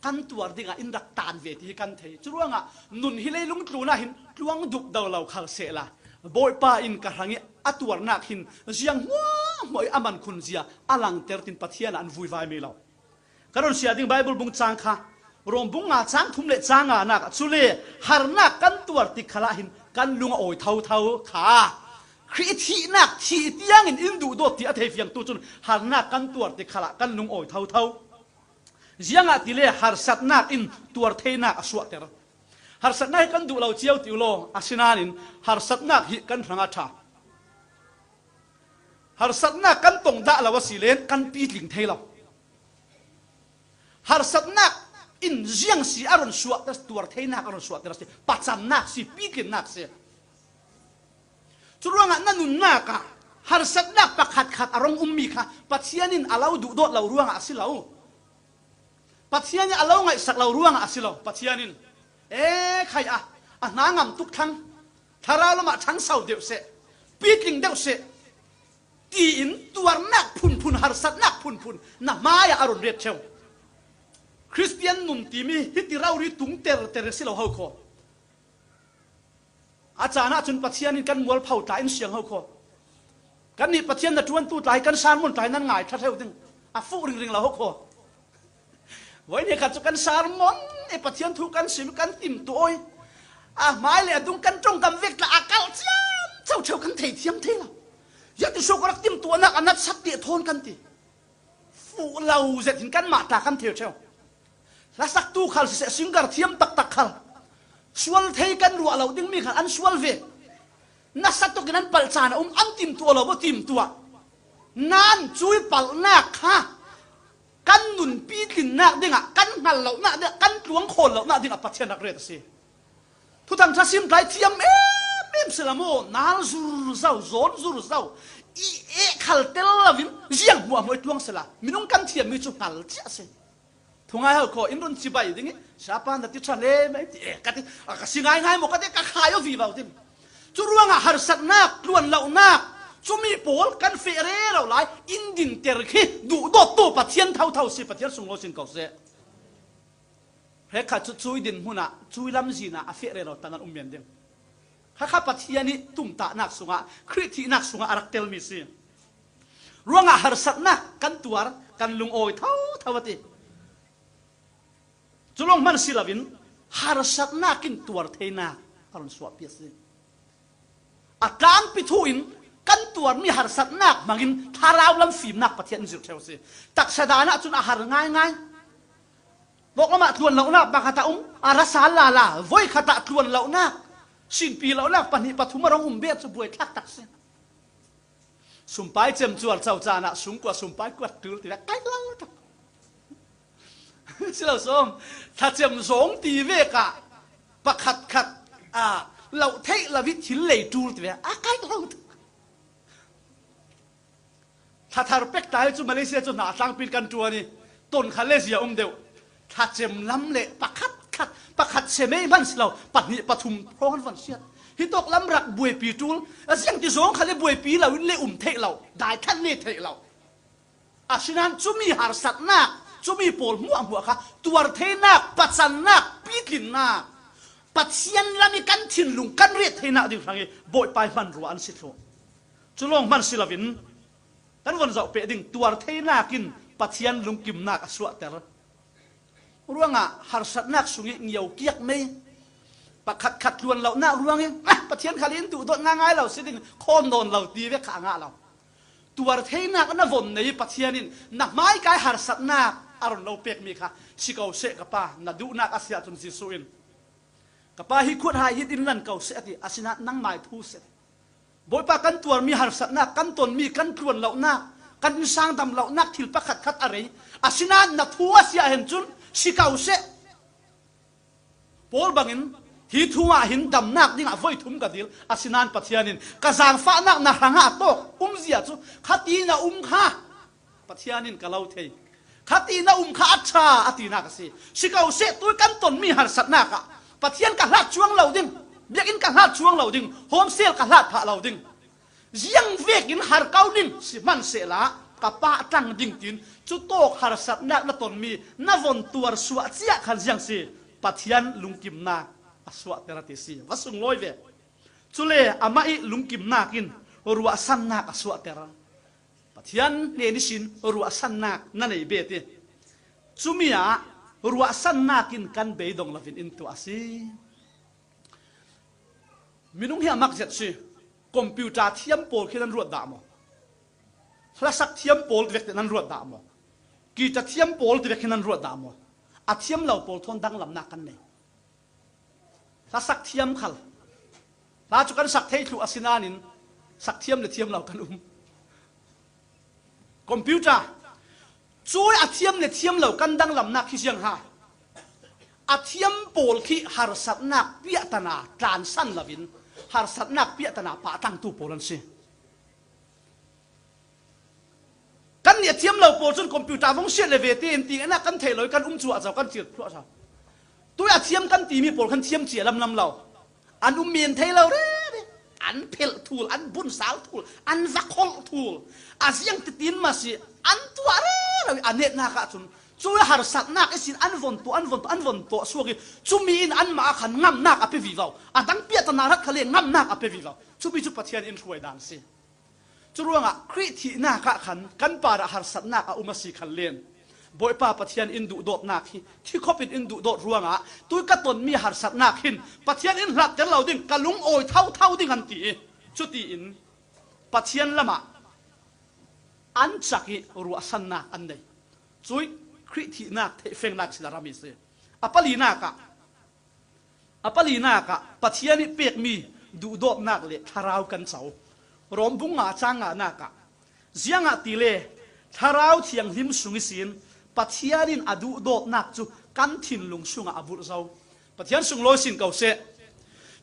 kan tuar dingah in rak tan ve ti hi kan thei. Curuangah nun hi leilung tlun ah hin tluang duk do lo khal sehla, Bawipa in ka hrangih a tuarnak hin ziang hmuahhmuah ih a man khun zia a langter tin Pathian ah an vuivaimi lo. Ka run siah ding Baibal bung cang kha, Rom bung nga cang thum le cang nganak ah, cule harnak kan tuar tik khalah hin kan lung a awi thotho kha. Khrih thihnak thih tiangin in duhdawt ti a thei fiangtu cun harnak kan tuar tik khalah kan lung awi thotho. Ziangahtile harsatnak in tuar theinak a suahter. Harsatnak hi kan duh lo cio ti uh law, asinain harsatnak hi kan hrangah ṭha. Harsatnak kan tong dah lo asile kan pitling thei lo. Harsatnak in ziang si a run suahter, tuar theinak a run suahter a si, pacamnak si, pitlinnak si. Curuangah na nunnak ah harsatnak pakhatkhat a rung ummi kha Pathian in a lo duhdawt lo ruangah a si lo. Pathian in a lo ngaihsak lo ruangah a si lo. Pathian in, e, khai ah, a hna ngam tuk thlang, thlarau lamah ṭhangso deuh seh, pitling deuh seh, tiin tuarnak phunphun, harsatnak phunphun na hmaiah a run ret ṭheu. Khristian nun timi hiti rori tung terter a si lo ho kho. A caan ahcun Pathian in kan mualpho tla in siang ho kho. Kannih Pathian na ṭuantu tla hi kan sermon tla hi nan ngai ṭha ṭheu ding. A fuh ringring lo ho kho. Voi ni khat cu kan sermon i Pathian thu kan sim, kan timtuah awi. A hmai le a dung kan ṭongkam vek tla a kal ciamco ṭheu, kan thei thiam thei lo. Ziah ti suak rak timtuahnak a nat sak ti thawn kan ti. Fuh lo zet hin kanmah tla kan theu ṭheu. Hlasaktu khal siseh, singer thiam taktak khal, sual thei kan ruah lo dingmi khal an sual ve. Nasa tukin an palh caan a um, an timtuah lo maw, timtuah. Nan cui palhnak kha kan nun pitlinnak dingah, kan hngal lonak dingah, kan tluang khawl lonak dingah Pathian rak ret a si. Thuthang ṭha sim tla hi thiam em em si lo maw, nal zurzo, zawn zurzo, i eh khal tel loin ziang hmuahhmuah i tluang sila, minung kan thiammi cu hngal cia si. Thungai ho kho in run cibai ding i, siapa na ti ṭha hle mei ti, eh, ka ti, a ka si ngaingai maw ka ti, ka khai aw vivo tim. Cu ruangah harsatnak, tluan lonak, cumi pawl kan feh rero lai, in dingter khi duhdawttu Pathian thotho si, Pathian sunglawi sin ko seh. Hrekkhat cu cui dinhmun ah, cui lamzin ah a feh rero tan an um men ding. Khakha Pathian ih tumtahnak sungah, Khrih thihnak sungah a rak telmi si. Ruangah harsatnak kan tuar, kan lungawi thotho a ti. Cu lawng hman si loin harsatnak in tuar theinak a run suahpi a si. A tlangpi thu in kan tuarmi harsatnak hmangin thlarau lam fimnak Pathian in zirh ṭheu a si. Taksa dan ahcun a har ngaingai. Vok lamah tluan lonak pakhat a um, a ra sal lala, voi khat ah tluan lonak, sinpi lonak pahnih pathum a rung um bet cu buai tlak tak si. Sumpai cem cuar co caan ah sungkua sumpai kuat tul ti vek kai lo tak. Si lo sawm, thlacem zawng ti vek ah Pakhat khat a loh theih lo i thil lei tul ti ve a kai lo. Thathar pek ta hi chu Malaysia chu hna tlangpin kan ṭuan i ton kha le zia um deuh. Thlachem lam le pakhat khat, pakhat semei hman si lo, pahnih pathum hrawng an von siat. Hi tawk lam rak buaipi tul, a ziang ti zawng kha le buaipi lo in le um theih lo, dai khan le theih lo. Asinain cumi harsatnak, cumi pawl hmuahhmuah kha tuar theinak, pachannak, pitlinnak, Pathian lam i kan thinlung kan ret theinak ding hrang i Bawipa i hmanrua an si thluh. Cu lawng hman si loin kan von zoh peh ding, tuar theinak in Pathian lungkimnak a suahter. Ruangah harsatnak sung i ngio kiak mei, pakhat khat tluan lonak ruangin, ah, Pathian khal in duhdawt ngaingai lo si ding, khawm nawn lo ti ve kha a ngah lo. Tuar theinak na von nei i Pathian in na hmaikai harsatnak a ron lo pekmi kha si ko seh ka pa, na duhnak a si ahcun Jesuh in, ka pa, hi khuat hai hi din lan ko seh a ti, asinain nangmai thu seh. Bawipa kan tuarmi harsatnak, kan tonmi, kan tluan lonak, kan innsang dam lonak thil pakhat khat a rei. Asinain na thu a si ah hen cun si ko seh. Paul bangin hi thu ah hin damnak dingah voi thum ka dil. Asinain Pathian in ka zaangfahnak na hrangah tawk umzia cu khati na um kha Pathian in ka lo thei. Khati na um kha a ṭha a tinak a si. Si ko seh, tui kan tonmi harsatnak ah Pathian ka hlat cuang lo ding, biakinn ka hlat cuang lo ding, homesale ka hlat phah lo ding, ziang vekin har ko ning si hman sehla ka pa a tang ding tiin cu tawk harsatnak na tonmi na von tuar suah ciah khan ziang si, Pathian lungkimnak a suahter a ti si. Va sunglawi ve. Cule amah i lungkimnak in ruahsannak a suahter. Pathian hnen ihsin ruahsannak na nei bet i, cumi ah ruahsannak in kan beidong loin in tuah a si. Minung hi a mak zet si. Computer thiam pawl khi nan ruat dah maw? Hlasak thiam pawl vek te nan ruat dah maw? Kita thiam pawl vek khi nan ruat dah maw? A thiam lo pawl thawn danglamnak kan nei. Hla sak thiam khal. Hla cu kan sak thei thluh asinain sak thiam le thiam lo kan um. Computer. Cui a thiam le thiam lo kan danglamnak khi ziang ha. A thiam pawl khi harsatnak piahtana tlansan loin harsatnak piahtana pah tlangtu pawl an si. Kan nih a thiam lo pawl cun computer vong siat le ve tein ti ngeihnak kan theih lo i kan um cuahco kan cir thluahco. Tui a thiam kan timi pawl khan thiam cia lamlam lo. An um men thei lo rih rih. An phelh thul, an bunsal thul, an va kholh thul. A ziang titin mah si, an tuah rih lo i a netnak ah cun cui harsatnak ihsin an von tuah, an von tuah, an von tuah suak i cumi in anmah ah khan ngamnak a pe vivo. A dang piahtana rat khal le ngamnak a pe vivo. Cumi cu Pathian in hruai dan si. Curuangah Khrih thihnak ah khan kan parah harsatnak a um a si khan len Bawipa Pathian in duhdawtnak hi thikhop in in duhdawt ruangah tui ka tonmi harsatnak hin Pathian in hlatter lo ding, ka lungawi thotho ding an ti i cutiin Pathian lamah an cak i ruahsannak an nei. Cui Khrih thihnak theihfengnak si la rami si. A palinak ah A palinak ah Pathian i pekmi duhdawtnak le thlarau kan co. Rom bung nga cang nganak ah, ziangahtile thlarau thianghlim sung ihsin Pathian in a duhdawtnak cu kan thinlung sungah a burh zo. Pathian sunglawi sin ko seh.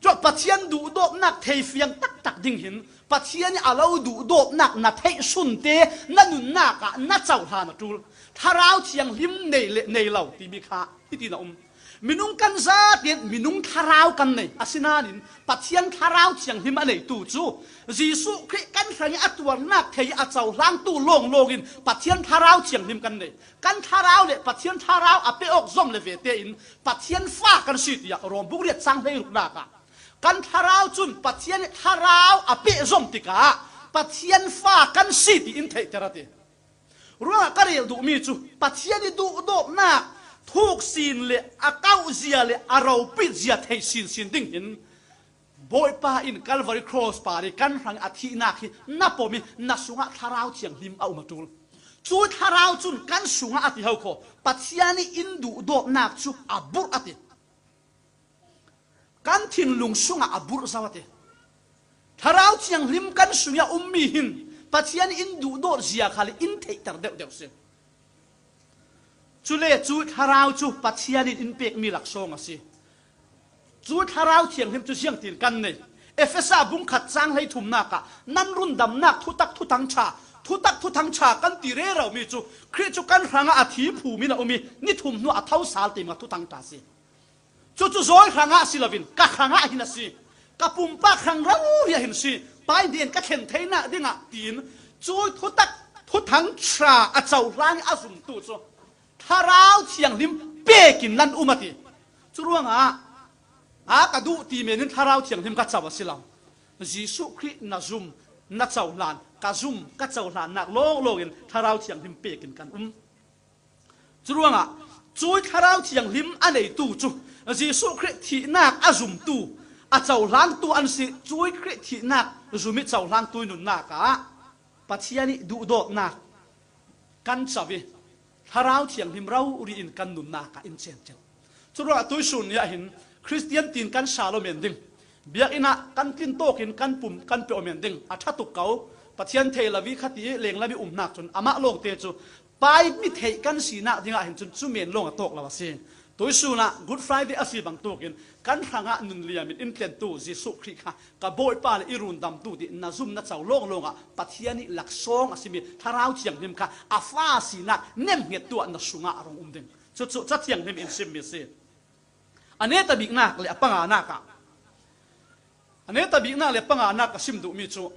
Cuah Pathian duhdawtnak theifiang taktak ding hin Pathian i a lo duhdawtnak na theih sunte na nunnak ah na cohlan a ṭul. Thlarau thianghlim nei le nei lo timi kha hitin a um. Minung kan zaten minung thlarau kan nei. Asinain Pathian thlarau thianghlim a neitu cu Jesuh Khrih kan hrangih a tuarnak thei a cohlangtu lawnglawng in Pathian thlarau thianghlim kan nei. Kan thlarau le Pathian thlarau a peh awk zom le ve tein Pathian fa kan si tiah Rom bung riat cang hleiruknak ah kan thlarau cun Pathian i thlarau a peh zom tikah Pathian fa kan si tiin theihter a ti. Ruangah ka rel duhmi cu Pathian i duhdawtnak thuk sin le a kauh zia le a ropit zia thei sinsin ding hin Bawipa in Calvary Cross par i kan hrang a thihnak hi na pom i na sungah thlarau thianghlim a um a ṭul. Cu thlarau cun kan sungah a ti ho kho, Pathian i in duhdawtnak cu a burh a ti. Kan thinlung sungah a burh zo a ti. Thlarau thianghlim kan sungah a ummi hin Pathian in duhdawt zia khal in theihter deuhdeuh si. Cule cu thlarau cu Pathian in in pekmi laksawng a si. Cu Thlarau Thianghlim cu ziangtin kan nei? Efesa bung khat cang hlei thumnak ah nan rundamnak thutak thuthang ṭha, thutak thuthang ṭha kan ti rero mi cu Khrih cu kan hrangah a thi phum in a um i ni thum hnu a tho sal ti mah thuthang ṭha a si. Cucu zawi hrangah si loin ka hrangah hin a si, ka pumpak hrang rori ah hin si, Pa in ka thlen theinak dingah tiin cu thutak thuthang ṭha a cohlang i a zumtu cu Thlarau Thianghlim pekin nan um a ti. Cu ruangah a ka duh ti men in Thlarau Thianghlim ka co a si lo. Jesuh Khrih na zum, na cohlan, ka zum, ka cohlannak lawnglawng in Thlarau Thianghlim pekin kan um. Cu ruangah cui Thlarau Thianghlim a neitu cu Jesuh Khrih thihnak a zumtu, a cohlangtu an si. Cui Khrih thihnak zum i cohlangtu i nunnak ah Pathian i duhdawtnak kan co i Thlarau Thianghlim rori in kan nunnak ah in cencel. Cu ruangah tuisun ni ah hin Khristian tiin kan sal aw men ding, biakinn ah kan tlin tawk in kan pum kan pe aw men ding a ṭha tuk ko. Pathian thei lo i khati i lenglam i umnak cun amah lawngte cu Pa i mi theih kan sinak dingah hin cun cu men lawng a tawk lo a si. Tuisun ah Good Friday a si bangtuk in kan hrangah nun liam in in tlentu Jesuh Khrih kha ka Bawipa le i rundamtu ti na zum na co lawnglawng ah Pathian i laksawng a simi Thlarau Thianghlim kha a fa sinak nemhngettu ah na sungah a rung um ding. Cucu Ca Thianghlim in simmi a si. A netabiknak le a panganak ah, a netabiknak le a panganak ka sim duhmi cu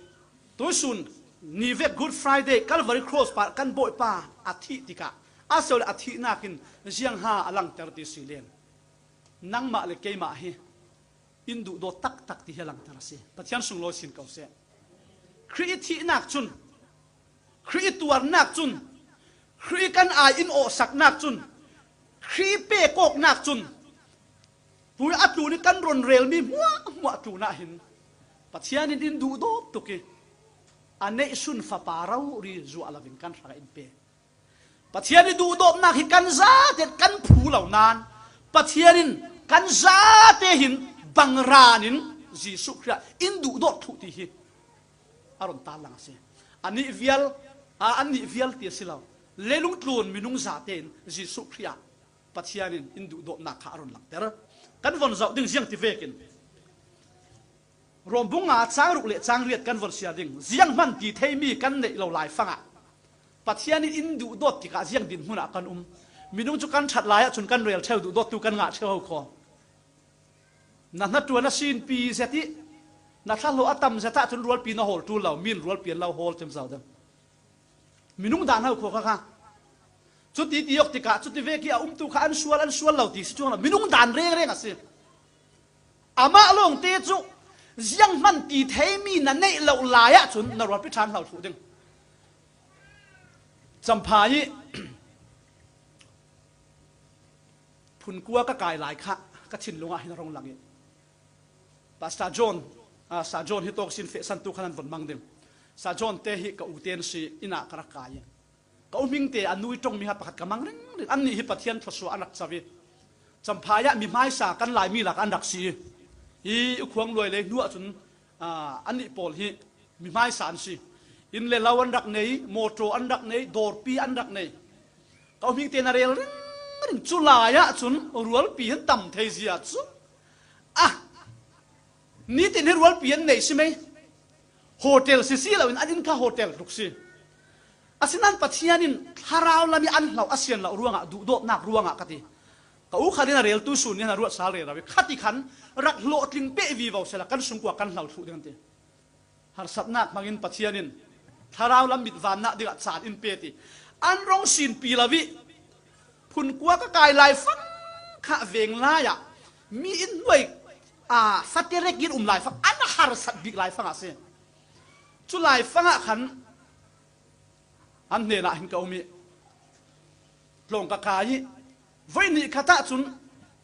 tuisun ni vek Good Friday Calvary Cross par kan Bawipa a thih tikah a si le a thihnak in ziang ha a langter ti si len nangmah le keimah hi in duhdawt taktak ti hi a langter a si. Pathian sunglawi sin ko seh. Khrih i thihnak cun, Khrih i tuarnak cun, Khrih i kan ai in awhsaknak cun, Khrih i pek awknak cun, tui a tlun i kan run relmi hmuahhmuah tlunah hin Pathian in in duhdawt tuk i a neihsun fapa rori zuah loin kan hrangah in pe. Pathian i duhdawtnak hi kan zate kan phu lo nain Pathian in kan zate hin bangran in Jesuh Khrih ah in duhdawt thluh ti hi a run tarlang a si. A nih vial, a, an nih vial ti a si lo. Leilung tlun minung zate in Jesuh Khrih ah Pathian in in duhdawtnak kha a run langter. Kan von zoh ding ziang ti vekin Rom bung nga cang ruk le cang riat kan von sia ding. Zianghman ti theimi kan neih lo laifangah Pathian in in duhdawt tikah ziang dinhmunah kan um? Minung cu kan ṭhat lai ahcun kan rel ṭheu, duhdawttu kan ngah ṭheu ho kho. Na hnaṭuan a sinpi zet i na thlahlawh a tam zet ahcun rualpi na hawl ṭul lo, min rualpi an lo hawl cem zo deuh. Minung dan ho kho kha kha. Cuti ti awk tikah cuti vek i a umtu kha an sual, an sual lo ti si cuang lo. Minung dan rengreng a si. Amah lawngte cu zianghman ti theimi na neih lo lai ahcun na rualpi ṭhan hlo thluh ding. Campha i phunkua ka kai lai kha ka thinlung ah hin a rung lang i Pastor John, ah, Sir John hi tawk sin fehsantu khan an von mang ding. Sir John te hi ka u te an si, inn ah ka rak kai i ka u Hming te a nu i ṭongmi kha pakhat ka mang ringring. Annih hi Pathian thluasuah an rak co i Champhai ah mi hmaisa kan Laimi lak an rak si i, i khuang luai lei hnu ahcun, ah, annih pawl hi mi hmaisa an si. Inn le lo an rak nei, mawṭaw an rak nei, dawrpi an rak nei. Ka u Hming te na rel ringring. Cu lai ahcun rualpi an tam thei zia cu, ah, nitin hi rualpi an nei si mei. Hotel si si loin an inn kha hotel tluk si. Asinain Pathian in thlarau lam i an hlo a sian lo ruangah, duhdawtnak ruangah ka ti. Ka u khat in a reltu sun nih a ruat sal rero i khati khan rak hlawhtling peh vivo sehla kan sungkua kan hlo thluh ding an ti. Harsatnak hmangin Pathian in thlarau lam mitvannak dingah caan in pe ti. An rung sinpi lo i phunkua ka kai laifang kha veng lai ah mi in hnuai, aa, fate rek in um laifang an harsat bik laifang a si. Cu laifang ah khan an hnenah hin ka um i tlawng ka kai i voi nih khat ahcun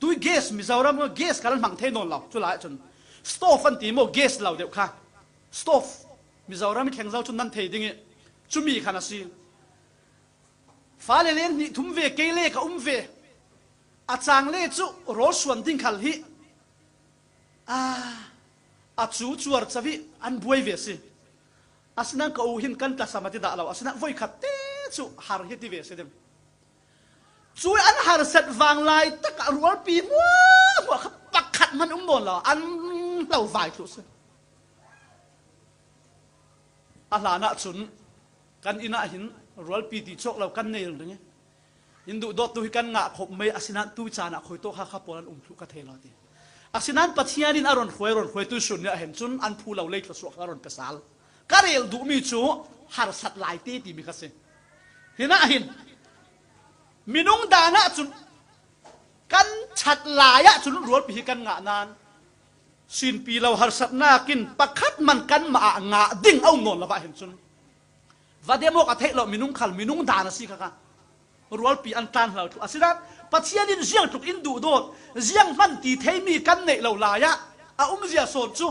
tui gas, Mizoram gas kal an hmang thei nawn lo. Cu lai ahcun stove an ti maw, gas lo deuh kha, stove, Mizoram i thleng zo cun nan thei ding i cumi khan a si. Fale len hnih thum ve kei le ka um ve. A cang le cu rawl suan ding khal hi, a, a cu cuar co i an buai ve si. Asinain ka u hin kan tlasam a ti dah lo. Asinain voikhat te cu har hi ti ve si ding. Cu an harsat vang lai takah rualpi hmuahhmuah kha pak khat hman um nawn lo, an hlo vai thluh si. A hlanah cun kan inn ah hin rualpi ti cawk lo kan nei ringring i, in duhdawttu hi kan ngah khop mai, asinain tu caan ah khuitawk kha kha pawl an um thluh ka thei lo ti. Asinain Pathian in a ron hruai, ron hruai tuisun ni ah hin cun an phu lo lei thluasuah kha a ron pe sal. Ka rel duhmi cu harsat lai te timi kha si. Hinah hin minung dan ah cun kan chat lai ah cun rualpi hi kan ngah nain sinpi lo harsatnak in pakhat man kanmah ah ngah ding a um nawn lo ah hin cun va demo ka theih lo, minung khal minung dan a si kha kha. Rualpi an tlan hlo thluh. Asinain Pathian in ziangtluk in duhdawt, zianghman ti theimi kan neih lo lai ah a umzia sawn cu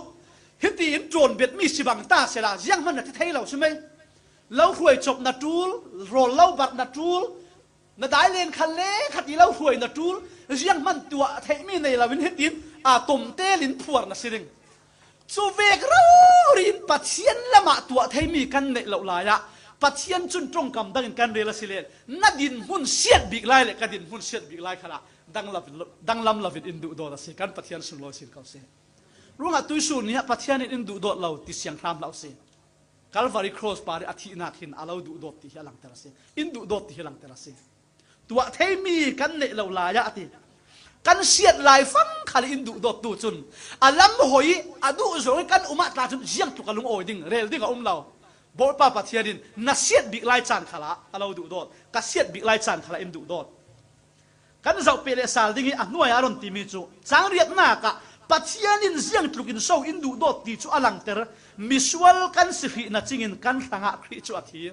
hiti in ṭuanbetmi si bang ta sehla, zianghman na ti thei lo si mai. Lo hruai cop na ṭul, rawl lo barh na ṭul, na dai len khat le khat i lo hruai na ṭul, zianghman tuah theihmi nei loin hitin aa tom telin phuar na si ding. Cu vek rori in Pathian lamah tuah theimi kan neih lo lai ah Pathian cun ṭongkam dangin kan rel a si len, na dinhmun siat bik lai le ka dinhmun siat bik lai khalah danglam, danglam loin in duhdawt a si. Kan Pathian sunglawi sin ko si. Ruangah tuisun ni ah Pathian in in duhdawt lo ti siang hram hlah u si. Calvary Cross par i a thihnak hin a lo duhdawt ti hi a langter a si. In duhdawt ti hi a langter a si. Tuah theimi kan neih lo lai ah a ti. Kan siat lai fang khal in duhdawttu cun a lam hoi i a duh zong i kan um ah tla cun ziangtluk a lungawi ding, rel ding a um lo. Bawipa Pathian in na siat bik lai caan khalah a lo duhdawt, ka siat bik lai caan khalah in duhdawt. Kan zoh peh le sal ding i a hnuai a ron timi cu cang riatnak ah Pathian in ziangtluk in so in duhdawt ti cu a langter. Misual kan si hrih na cingin kan hrangah Khrih cu a thi.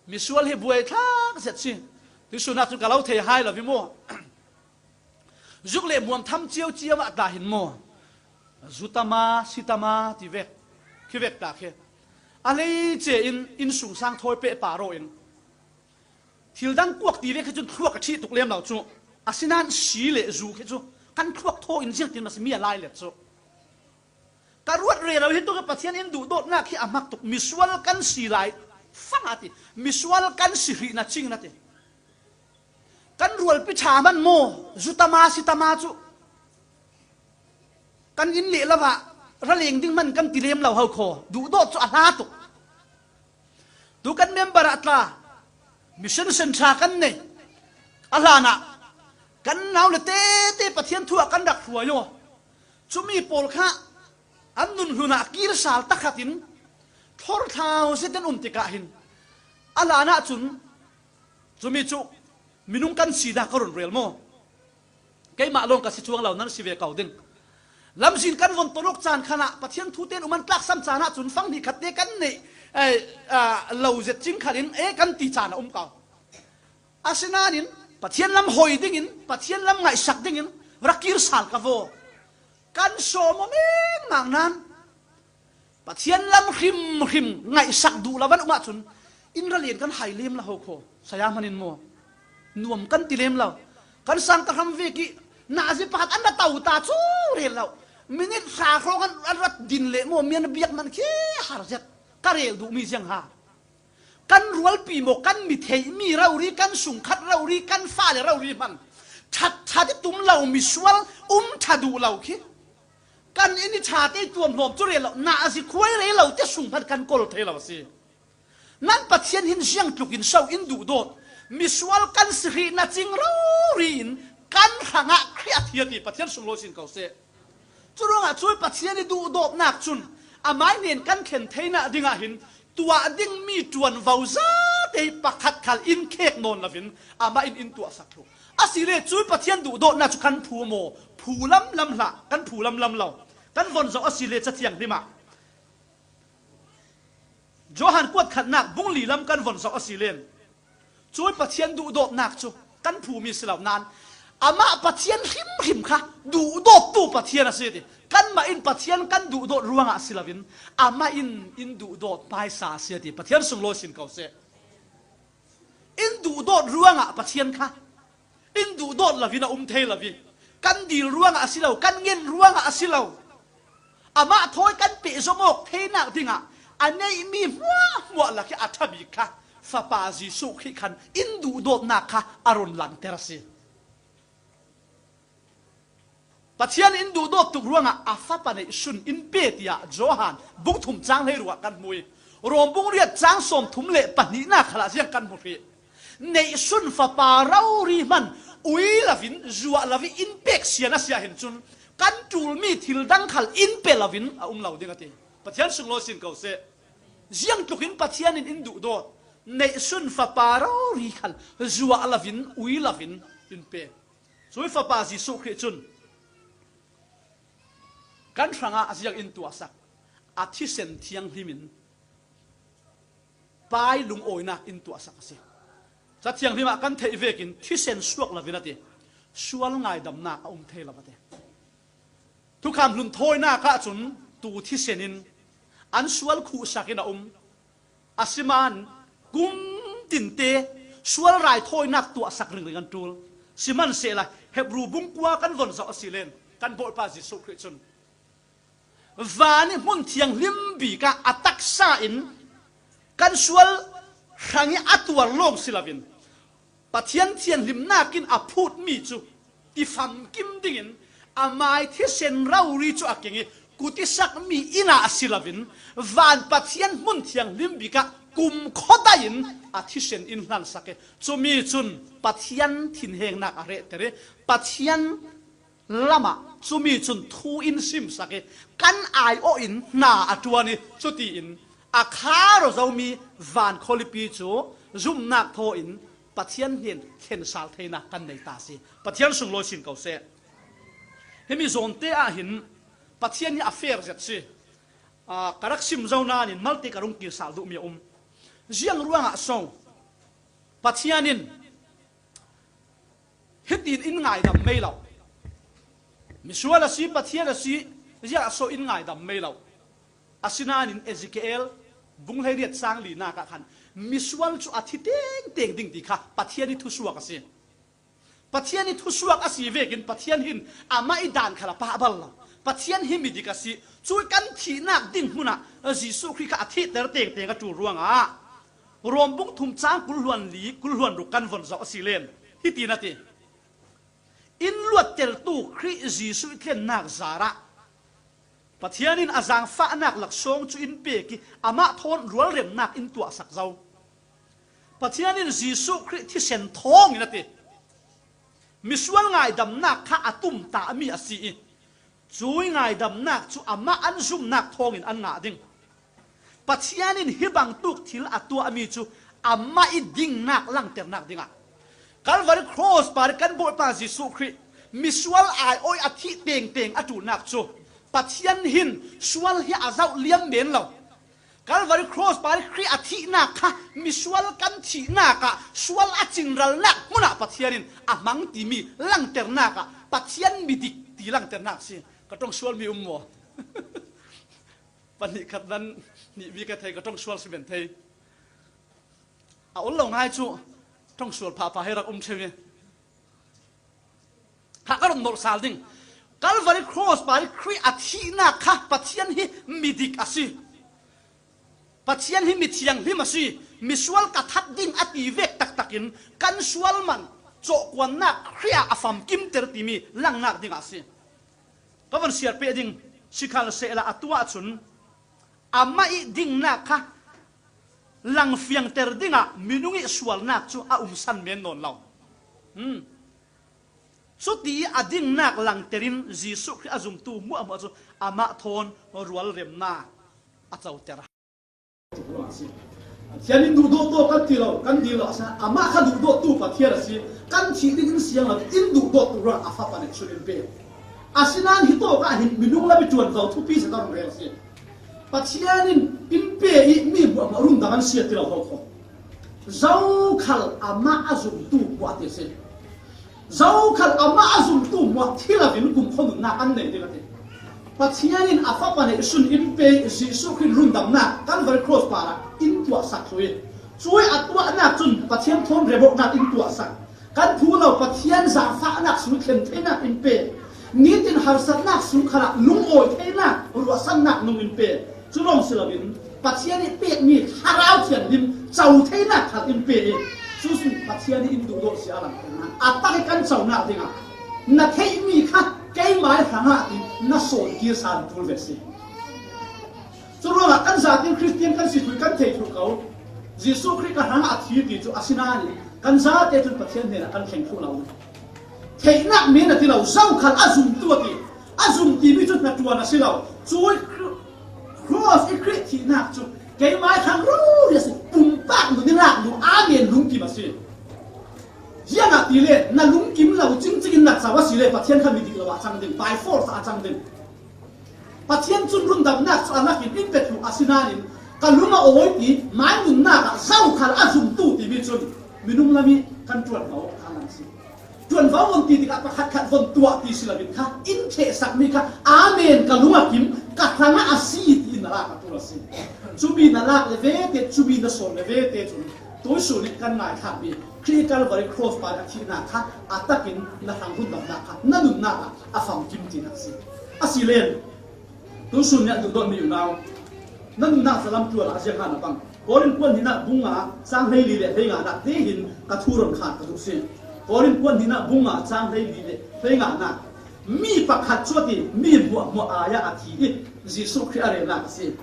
Misual hi buai thlak zet si. Tuisun ah cun ka lo thei hai lo vi maw? Zuk le muam tham cio cio ah tla hin maw? Zu tama, si tama ti vek, khi vek ta khi. A hleice in, in sungsang thawi peh pah rawh in thil dang kuak ti vek khi cun thluak a ṭhih tuk lem lo cu. Asinain si le zu khi cu kan thluak thaw in ziangtin na si mi a lai let cu. Ka ruat rero hi tuk i Pathian in duhdawtnak hi a hmak tuk. Misual kan si lai fang a ti. Misual kan si hrih na cing na ti. Kan rualpi ṭha man maw, zu tama si tama cu kan inn leh lo ah raleng ding man kan ti lem lo ho kho. Duhdawt cu a hla tuk. Tu kan member ah tla, mission centre kan nei. A hlanah kan nau le tete Pathian thu ah kan rak hruai aw. Cumi pawl kha an nun hlun ah kir sal takhat in thor thlau zet in um tikah hin a hlanah cun cumi cu minung kan sinak ka run rel maw? Keimah lawng ka si cuang lo, nan si ve ko ding. Lamzin kan von ton awk caan khan ah Pathian thu tein um an tlaksam caan ah cun fang hnih khat te kan neih, eh, ah, lo zet cing khan in, eh, kan ti caan a um ko. Asinain Pathian lam hoi dingin, Pathian lam ngaihsak dingin rak kir sal ka vaw. Kan sawm aw mengmang nan Pathian lam hrimhrim ngaihsak duh lo an um ahcun in ralen kan hai lem lo ho kho. Saya hman in maw? Nuam kan ti lem lo. Kan sang ka hram vek i nazi pakhat an ra to ta cu rel lo. Minit hra hrawng an, an rat din leh maw, mian biak man khi har zet. Ka rel duhmi ziang ha. Kan rualpi maw, kan mi theihmi rori, kan sungkhat rori, kan fale rori hman ṭhat ṭhat i tum lo, misual um ṭha duh lo khi kan inn i ṭha te tuam hlawm cu rel lo, nazi khuai rel lo te sung hman kan kol thei lo a si. Nan Pathian hin ziangtluk in so in duhdawt? Misual kan si hrih na cing rori in kan hrangah Khrih a thi a ti. Pathian sunglawi sin ko seh. Curuangah cuih Pathian i duhdawtnak cun amah i hnen kan thlen theinak dingah hin tuah dingmi ṭuanvo zate pakhat khal in khek nawn loin amah in in tuahsak thluh. Asile cuih Pathian duhdawtnak cu kan phu maw? Phu lamlam hlah, kan phu lamlam lo. Kan von zoh asile Cathiang hlimah Johan kuat khatnak bung li lam kan von zoh asile cuih Pathian duhdawtnak cu kan phumi si lo nan, amah Pathian hrimhrim kha duhdawttu Pathian a si ti. Kanmah in Pathian kan duhdawt ruangah si loin amah in in duhdawt hmaisa a si ti. Pathian sunglawi sin ko seh. In duhdawt ruangah Pathian kha in duhdawt loin a um thei lo i, kan dil ruangah a si lo, kan ngen ruangah a si lo, amah thawi kan pehzom awk theinak dingah a neihmi hmuahhmuah lak i a ṭha bik kha Fapa Jesuh Khrih khan in duhdawtnak kha a run langter a si. Pathian in duhdawt tuk ruangah a fapa neihsun in pe, tiah Johan bung thum cang hleiruk ah kan hmu i, Rom bung riat cang sawmthum le pahnihnak khalah ziang kan hmu hrih. Neihsun fapa rori hman ui lovin, zuah lovin in pek sian a si ahhin cun kan ṭulmi thil dang khal in pe lovin a um lo ding a ti. Pathian sunglawi sin ko seh. Ziangtlukin Pathian in in duhdawt, neihsun fapa rori khal zuah lovin, ui lovin in pe. Cui fapa Jesuh Khrih cun kan hrangah a ziang in tuahsak, a thisen thianghlim in pai lungawinak in tuahsak a si. Ca thianghlim ah kan theih vekin thisen suak lovin a ti, sual ngaidamnak a um thei lo a ti. Thukham hlun thawinak ahcun tu thisen in an sual khuhsak in a um. Asiman kum tinte sual raithawinak tuahsak ringring an ṭul. Sihmanhsehlaw Hebru bung kua kan von zoh a si len, kan Bawipa Jesuh Khrih cun van i hmun thianghlim bik ah a taksa in kan sual hrangih a tuar lawng si loin, Pathian thianghlimnak in a phutmi cu tifamkim dingin amai thisen rori cu a keng i kut i sakmi inn ah a si loin, van Pathian hmun thianghlim bik ah kumkhua dai in a thisen in hlansak i, cumi cun Pathian thinhengnak a rehter i, Pathian lamah cumi cun thu in simsak i, kan aiawh in hna a ṭuan i, cutiin a khar aw zomi van khualipi cu zumhnak thaw in Pathian hnen thlen sal theinak kan nei ta si. Pathian sunglawi sin ko seh. Himi zawnte ah hin Pathian hi a fair zet si. Aa, ka rak sim zo nain malte ka rung kir sal duhmi a um. Ziang ruangah so Pathian in hitin in ngaidam mei lo. Misual a si, Pathian a si, ziah so in ngaidam mei lo. Asinain Ezekiel bung hleiriat cang linak ah khan misual cu a thi tengteng ding ti kha Pathian i thusuak a si. Pathian i thusuak a si vekin Pathian hin amah i dan khal a pah bal lo. Pathian hi midik a si. Cui kan thihnak ding hmunah Jesuh Khrih kha a thihter tengteng a ṭul ruangah Rom bung thum cang kul hluan li, kul hluan ruk kan von zoh a si len, hitin a ti. In luattertu Khrih Jesuh i thlennak zarah Pathian in a zaangfahnak laksawng cu in pek i, amah thawn rualremnak in tuahsak zo. Pathian in Jesuh Khrih thisen thawngin a ti. Misual ngaidamnak kha a tumtahmi a si i, cui ngaidamnak cu amah an zumhnak thawngin an ngah ding. Pathian in hi bangtuk thil a tuahmi cu amah i dingnak langternak dingah, Calvary Cross par i kan Bawipa Jesuh Khrih misual aiawh i a thih tengteng a ṭulnak cu Pathian hin sual hi a zoh liam men lo. Calvary Cross par i Khrih a thihnak kha misual kan thihnak ah sual a cinralnak hmunah Pathian in a hmang timi langternak ah Pathian midik ti langternak a si. Ka ṭong sualmi um maw? Pahnih khat nan nih bik a thei, ka ṭong sual si men thei. A ol lo ngai cu ṭong sual phapha he rak um ṭheu i. Kha ka run nolh sal ding. Calvary Cross par i Khrih a thihnak kha Pathian hi midik a si. Pathian hi mithianghlim a si. Misual ka that ding a ti vek taktakin kan sual man cawhkuannak Khrih ah a famkimter timi langnak dingah a si. Ka van siar peh ding, sikhalsehla atu ahcun amah i dingnak kha langfiangter dingah minung i sualnak cu a umsan men nawn lo. Hmm. Cuti a dingnak langter in Jesuh Khrih a zumtu hmuahhmuah cu amah thawn rualremnak a coter. Pathian in duhdawt tawh kan ti lo, kan dil lo, asinain amah kha duhdawttu Pathian a si. Kan thih ding in siang lo, in duhdawttu ruangah a fapa neihsun in pe. Asinain hi tawk ah hin minung lam i ṭuan zo thupi zet a rung rel a si. Pathian in in pe i mi hmuahhmuah rundam an si a ti lo ho kho. Zokhal amah a zumtu hmuah a ti a si. Zokhal amah a zumtu hmuah thi loin kumkhua nunnak an nei ding a ti. Pathian in a fapa neihsun in pe i Jesuh Khrih rundamnak Calvary Cross parah in tuahsak thlu i, cui a tuahnak cun Pathian thawn remawhnak in tuahsak. Kan phu lo Pathian zaangfahnak sung thlen theinak in pe. Nitin harsatnak sung khalah lungawi theinak ruahsannak nung in pe. Cu lawng si loin Pathian i pekmi Thlarau Thianghlim co theinak khal in pe i, cucu Pathian i in duhdawt si a langternak a tak i kan conak dingah na theihmi kha Keimai hrangah ti na sawn kir sa an tul ve si. Curuangah kan zatin Khristian kan si thui kan thei thluh ko. Jesuh Khrih ka hrangah a thi ti cu a si nain kan zate cun Pathian hnenah kan thleng thluh lo. Theihnak men a ti lo, zokhal a zumtu a ti. A zum timi cu hnaṭuan a si lo. Cu Cross i Khrih thihnak cu keimai hrang rori a si. Pumpak nun i lak nu, amen, lungkim a si. Ziangahtile na lungkim lo cingcing in na co a si le Pathian kha mi dik lo ah a cang ding, by force ah a cang ding. Pathian cun rundamnak cu a lakin in pe thluh a si nain ka lung a awi ti, mai nunnak ah zokhal a zumtu timi cun minung lam i kan ṭuanvo kha a lang si. Ṭuanvo von ti tikah pakhat khat von tuah ti si lo in kha in thehsakmi kha, amen, ka lung a kim, ka hrangah a si, tiin na lak a ṭul a si. Cumi na lak le vete, cumi na sawn le vete cun tuisun i kan ngaithlakmi Khrih Calvary Cross pa a thihnak kha a takin na hrang rundamnak kha na nunnak ah a famkim tinak si. A si len, tuisun nih a duhdawtmi unau, na nunnak zalam ṭuan ah a ziang hlan a pang. Korin kuan hnihnak bung nga cang hleili le hleinganak te hin ka thu ron khat ka duh si. Korin kuan hnihnak bung nga cang hleili le hleinganak. Mi pakhat cu a ti, mi hmuahhmuah ai ah a thi i Jesuh Khrih a relnak a si.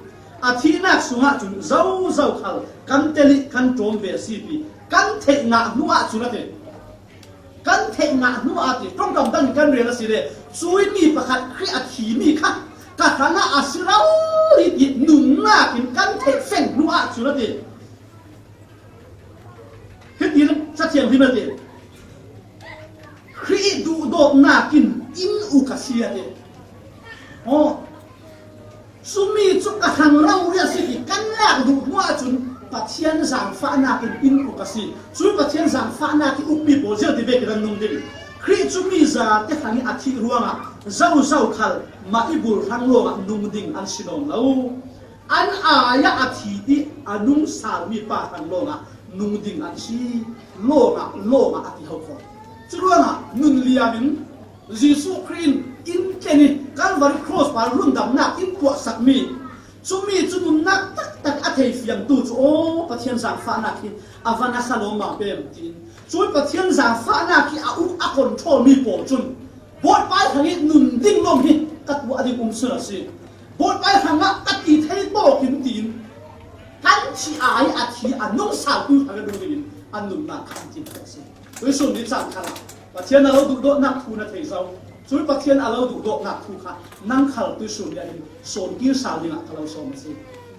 A thihnak sungah cun zozo khal kan tel i kan ṭawm ve a si ti kan theih ngah hnu ah cun a ti. Kan theih ngah hnu ah ti, ṭongkam dang in kan rel a si le, cui mi pakhat Khrih a thimi kha ka hrangah a si lo i ti nunnak in kan theih feng hnu ah cun a ti. Hiti Cathiang him a ti, Khrih duhdawtnak in in uk a si a ti. Aw, cumi cu ka hrang rori a si ti kan lak duh hnu ahcun Pathian zaangfahnak in in uk a si. Cui Pathian zaangfahnak i ukmi pawl ziang ti vekin an nung ding. Khrih cu mi zate hrang i a thih ruangah zozo khal mah i bul hrang lawngah nung ding an si nawn lo. An ai ah a thi i a nung salmi pa hrang lawngah nung ding an si, lawngah, lawngah a ti ho ko. Curuangah nun liam in Jesuh Khrih in in tlen i Calvary Cross pa rundamnak in tuahsakmi cumi cu nunnak taktak a thei fiangtu cu, aw, Pathian zaangfahnak hi a van a sa lawmmam pem, tiin cui Pathian zaangfahnak hi a uk a control mi pawl cun Bawipa hrang i nun ding lawng hi ka tuah ding um sun a si. Bawipa hrangah ka ti thei tawk in tiin kan thih ai a thi a nung saltu hrang a duh dingin an nunnak kha an tim a si. Tuisun ni caan khalah Pathian a lo duhdawtnak thu na thei zo. Cui Pathian a lo duhdawtnak thu kha nang khal tuisun ni ah hin sawn kir sal dingah ka lo sawm a si.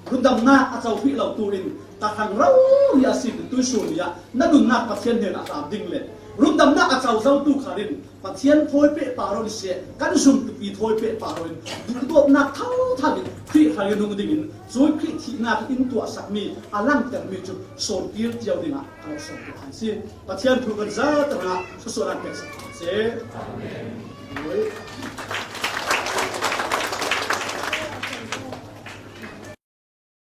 Rundamnak a co hrih lo tu in ka hrang rori a si tuisun ni ah na nunnak Pathian hnenah hlam ding le rundamnak a co zotu khal in Pathian thawi pehpah rawh seh, kan zumtupi thawi pehpah rawh in duhdawtnak thotho in Khrih hrang i nung dingin cui Khrih thihnak in tuahsakmi a langtermi cu sawn kir cio dingah ka lo sawm tuk hai si. Pathian thu kan zate hrangah susuan an peksak seh. Amen.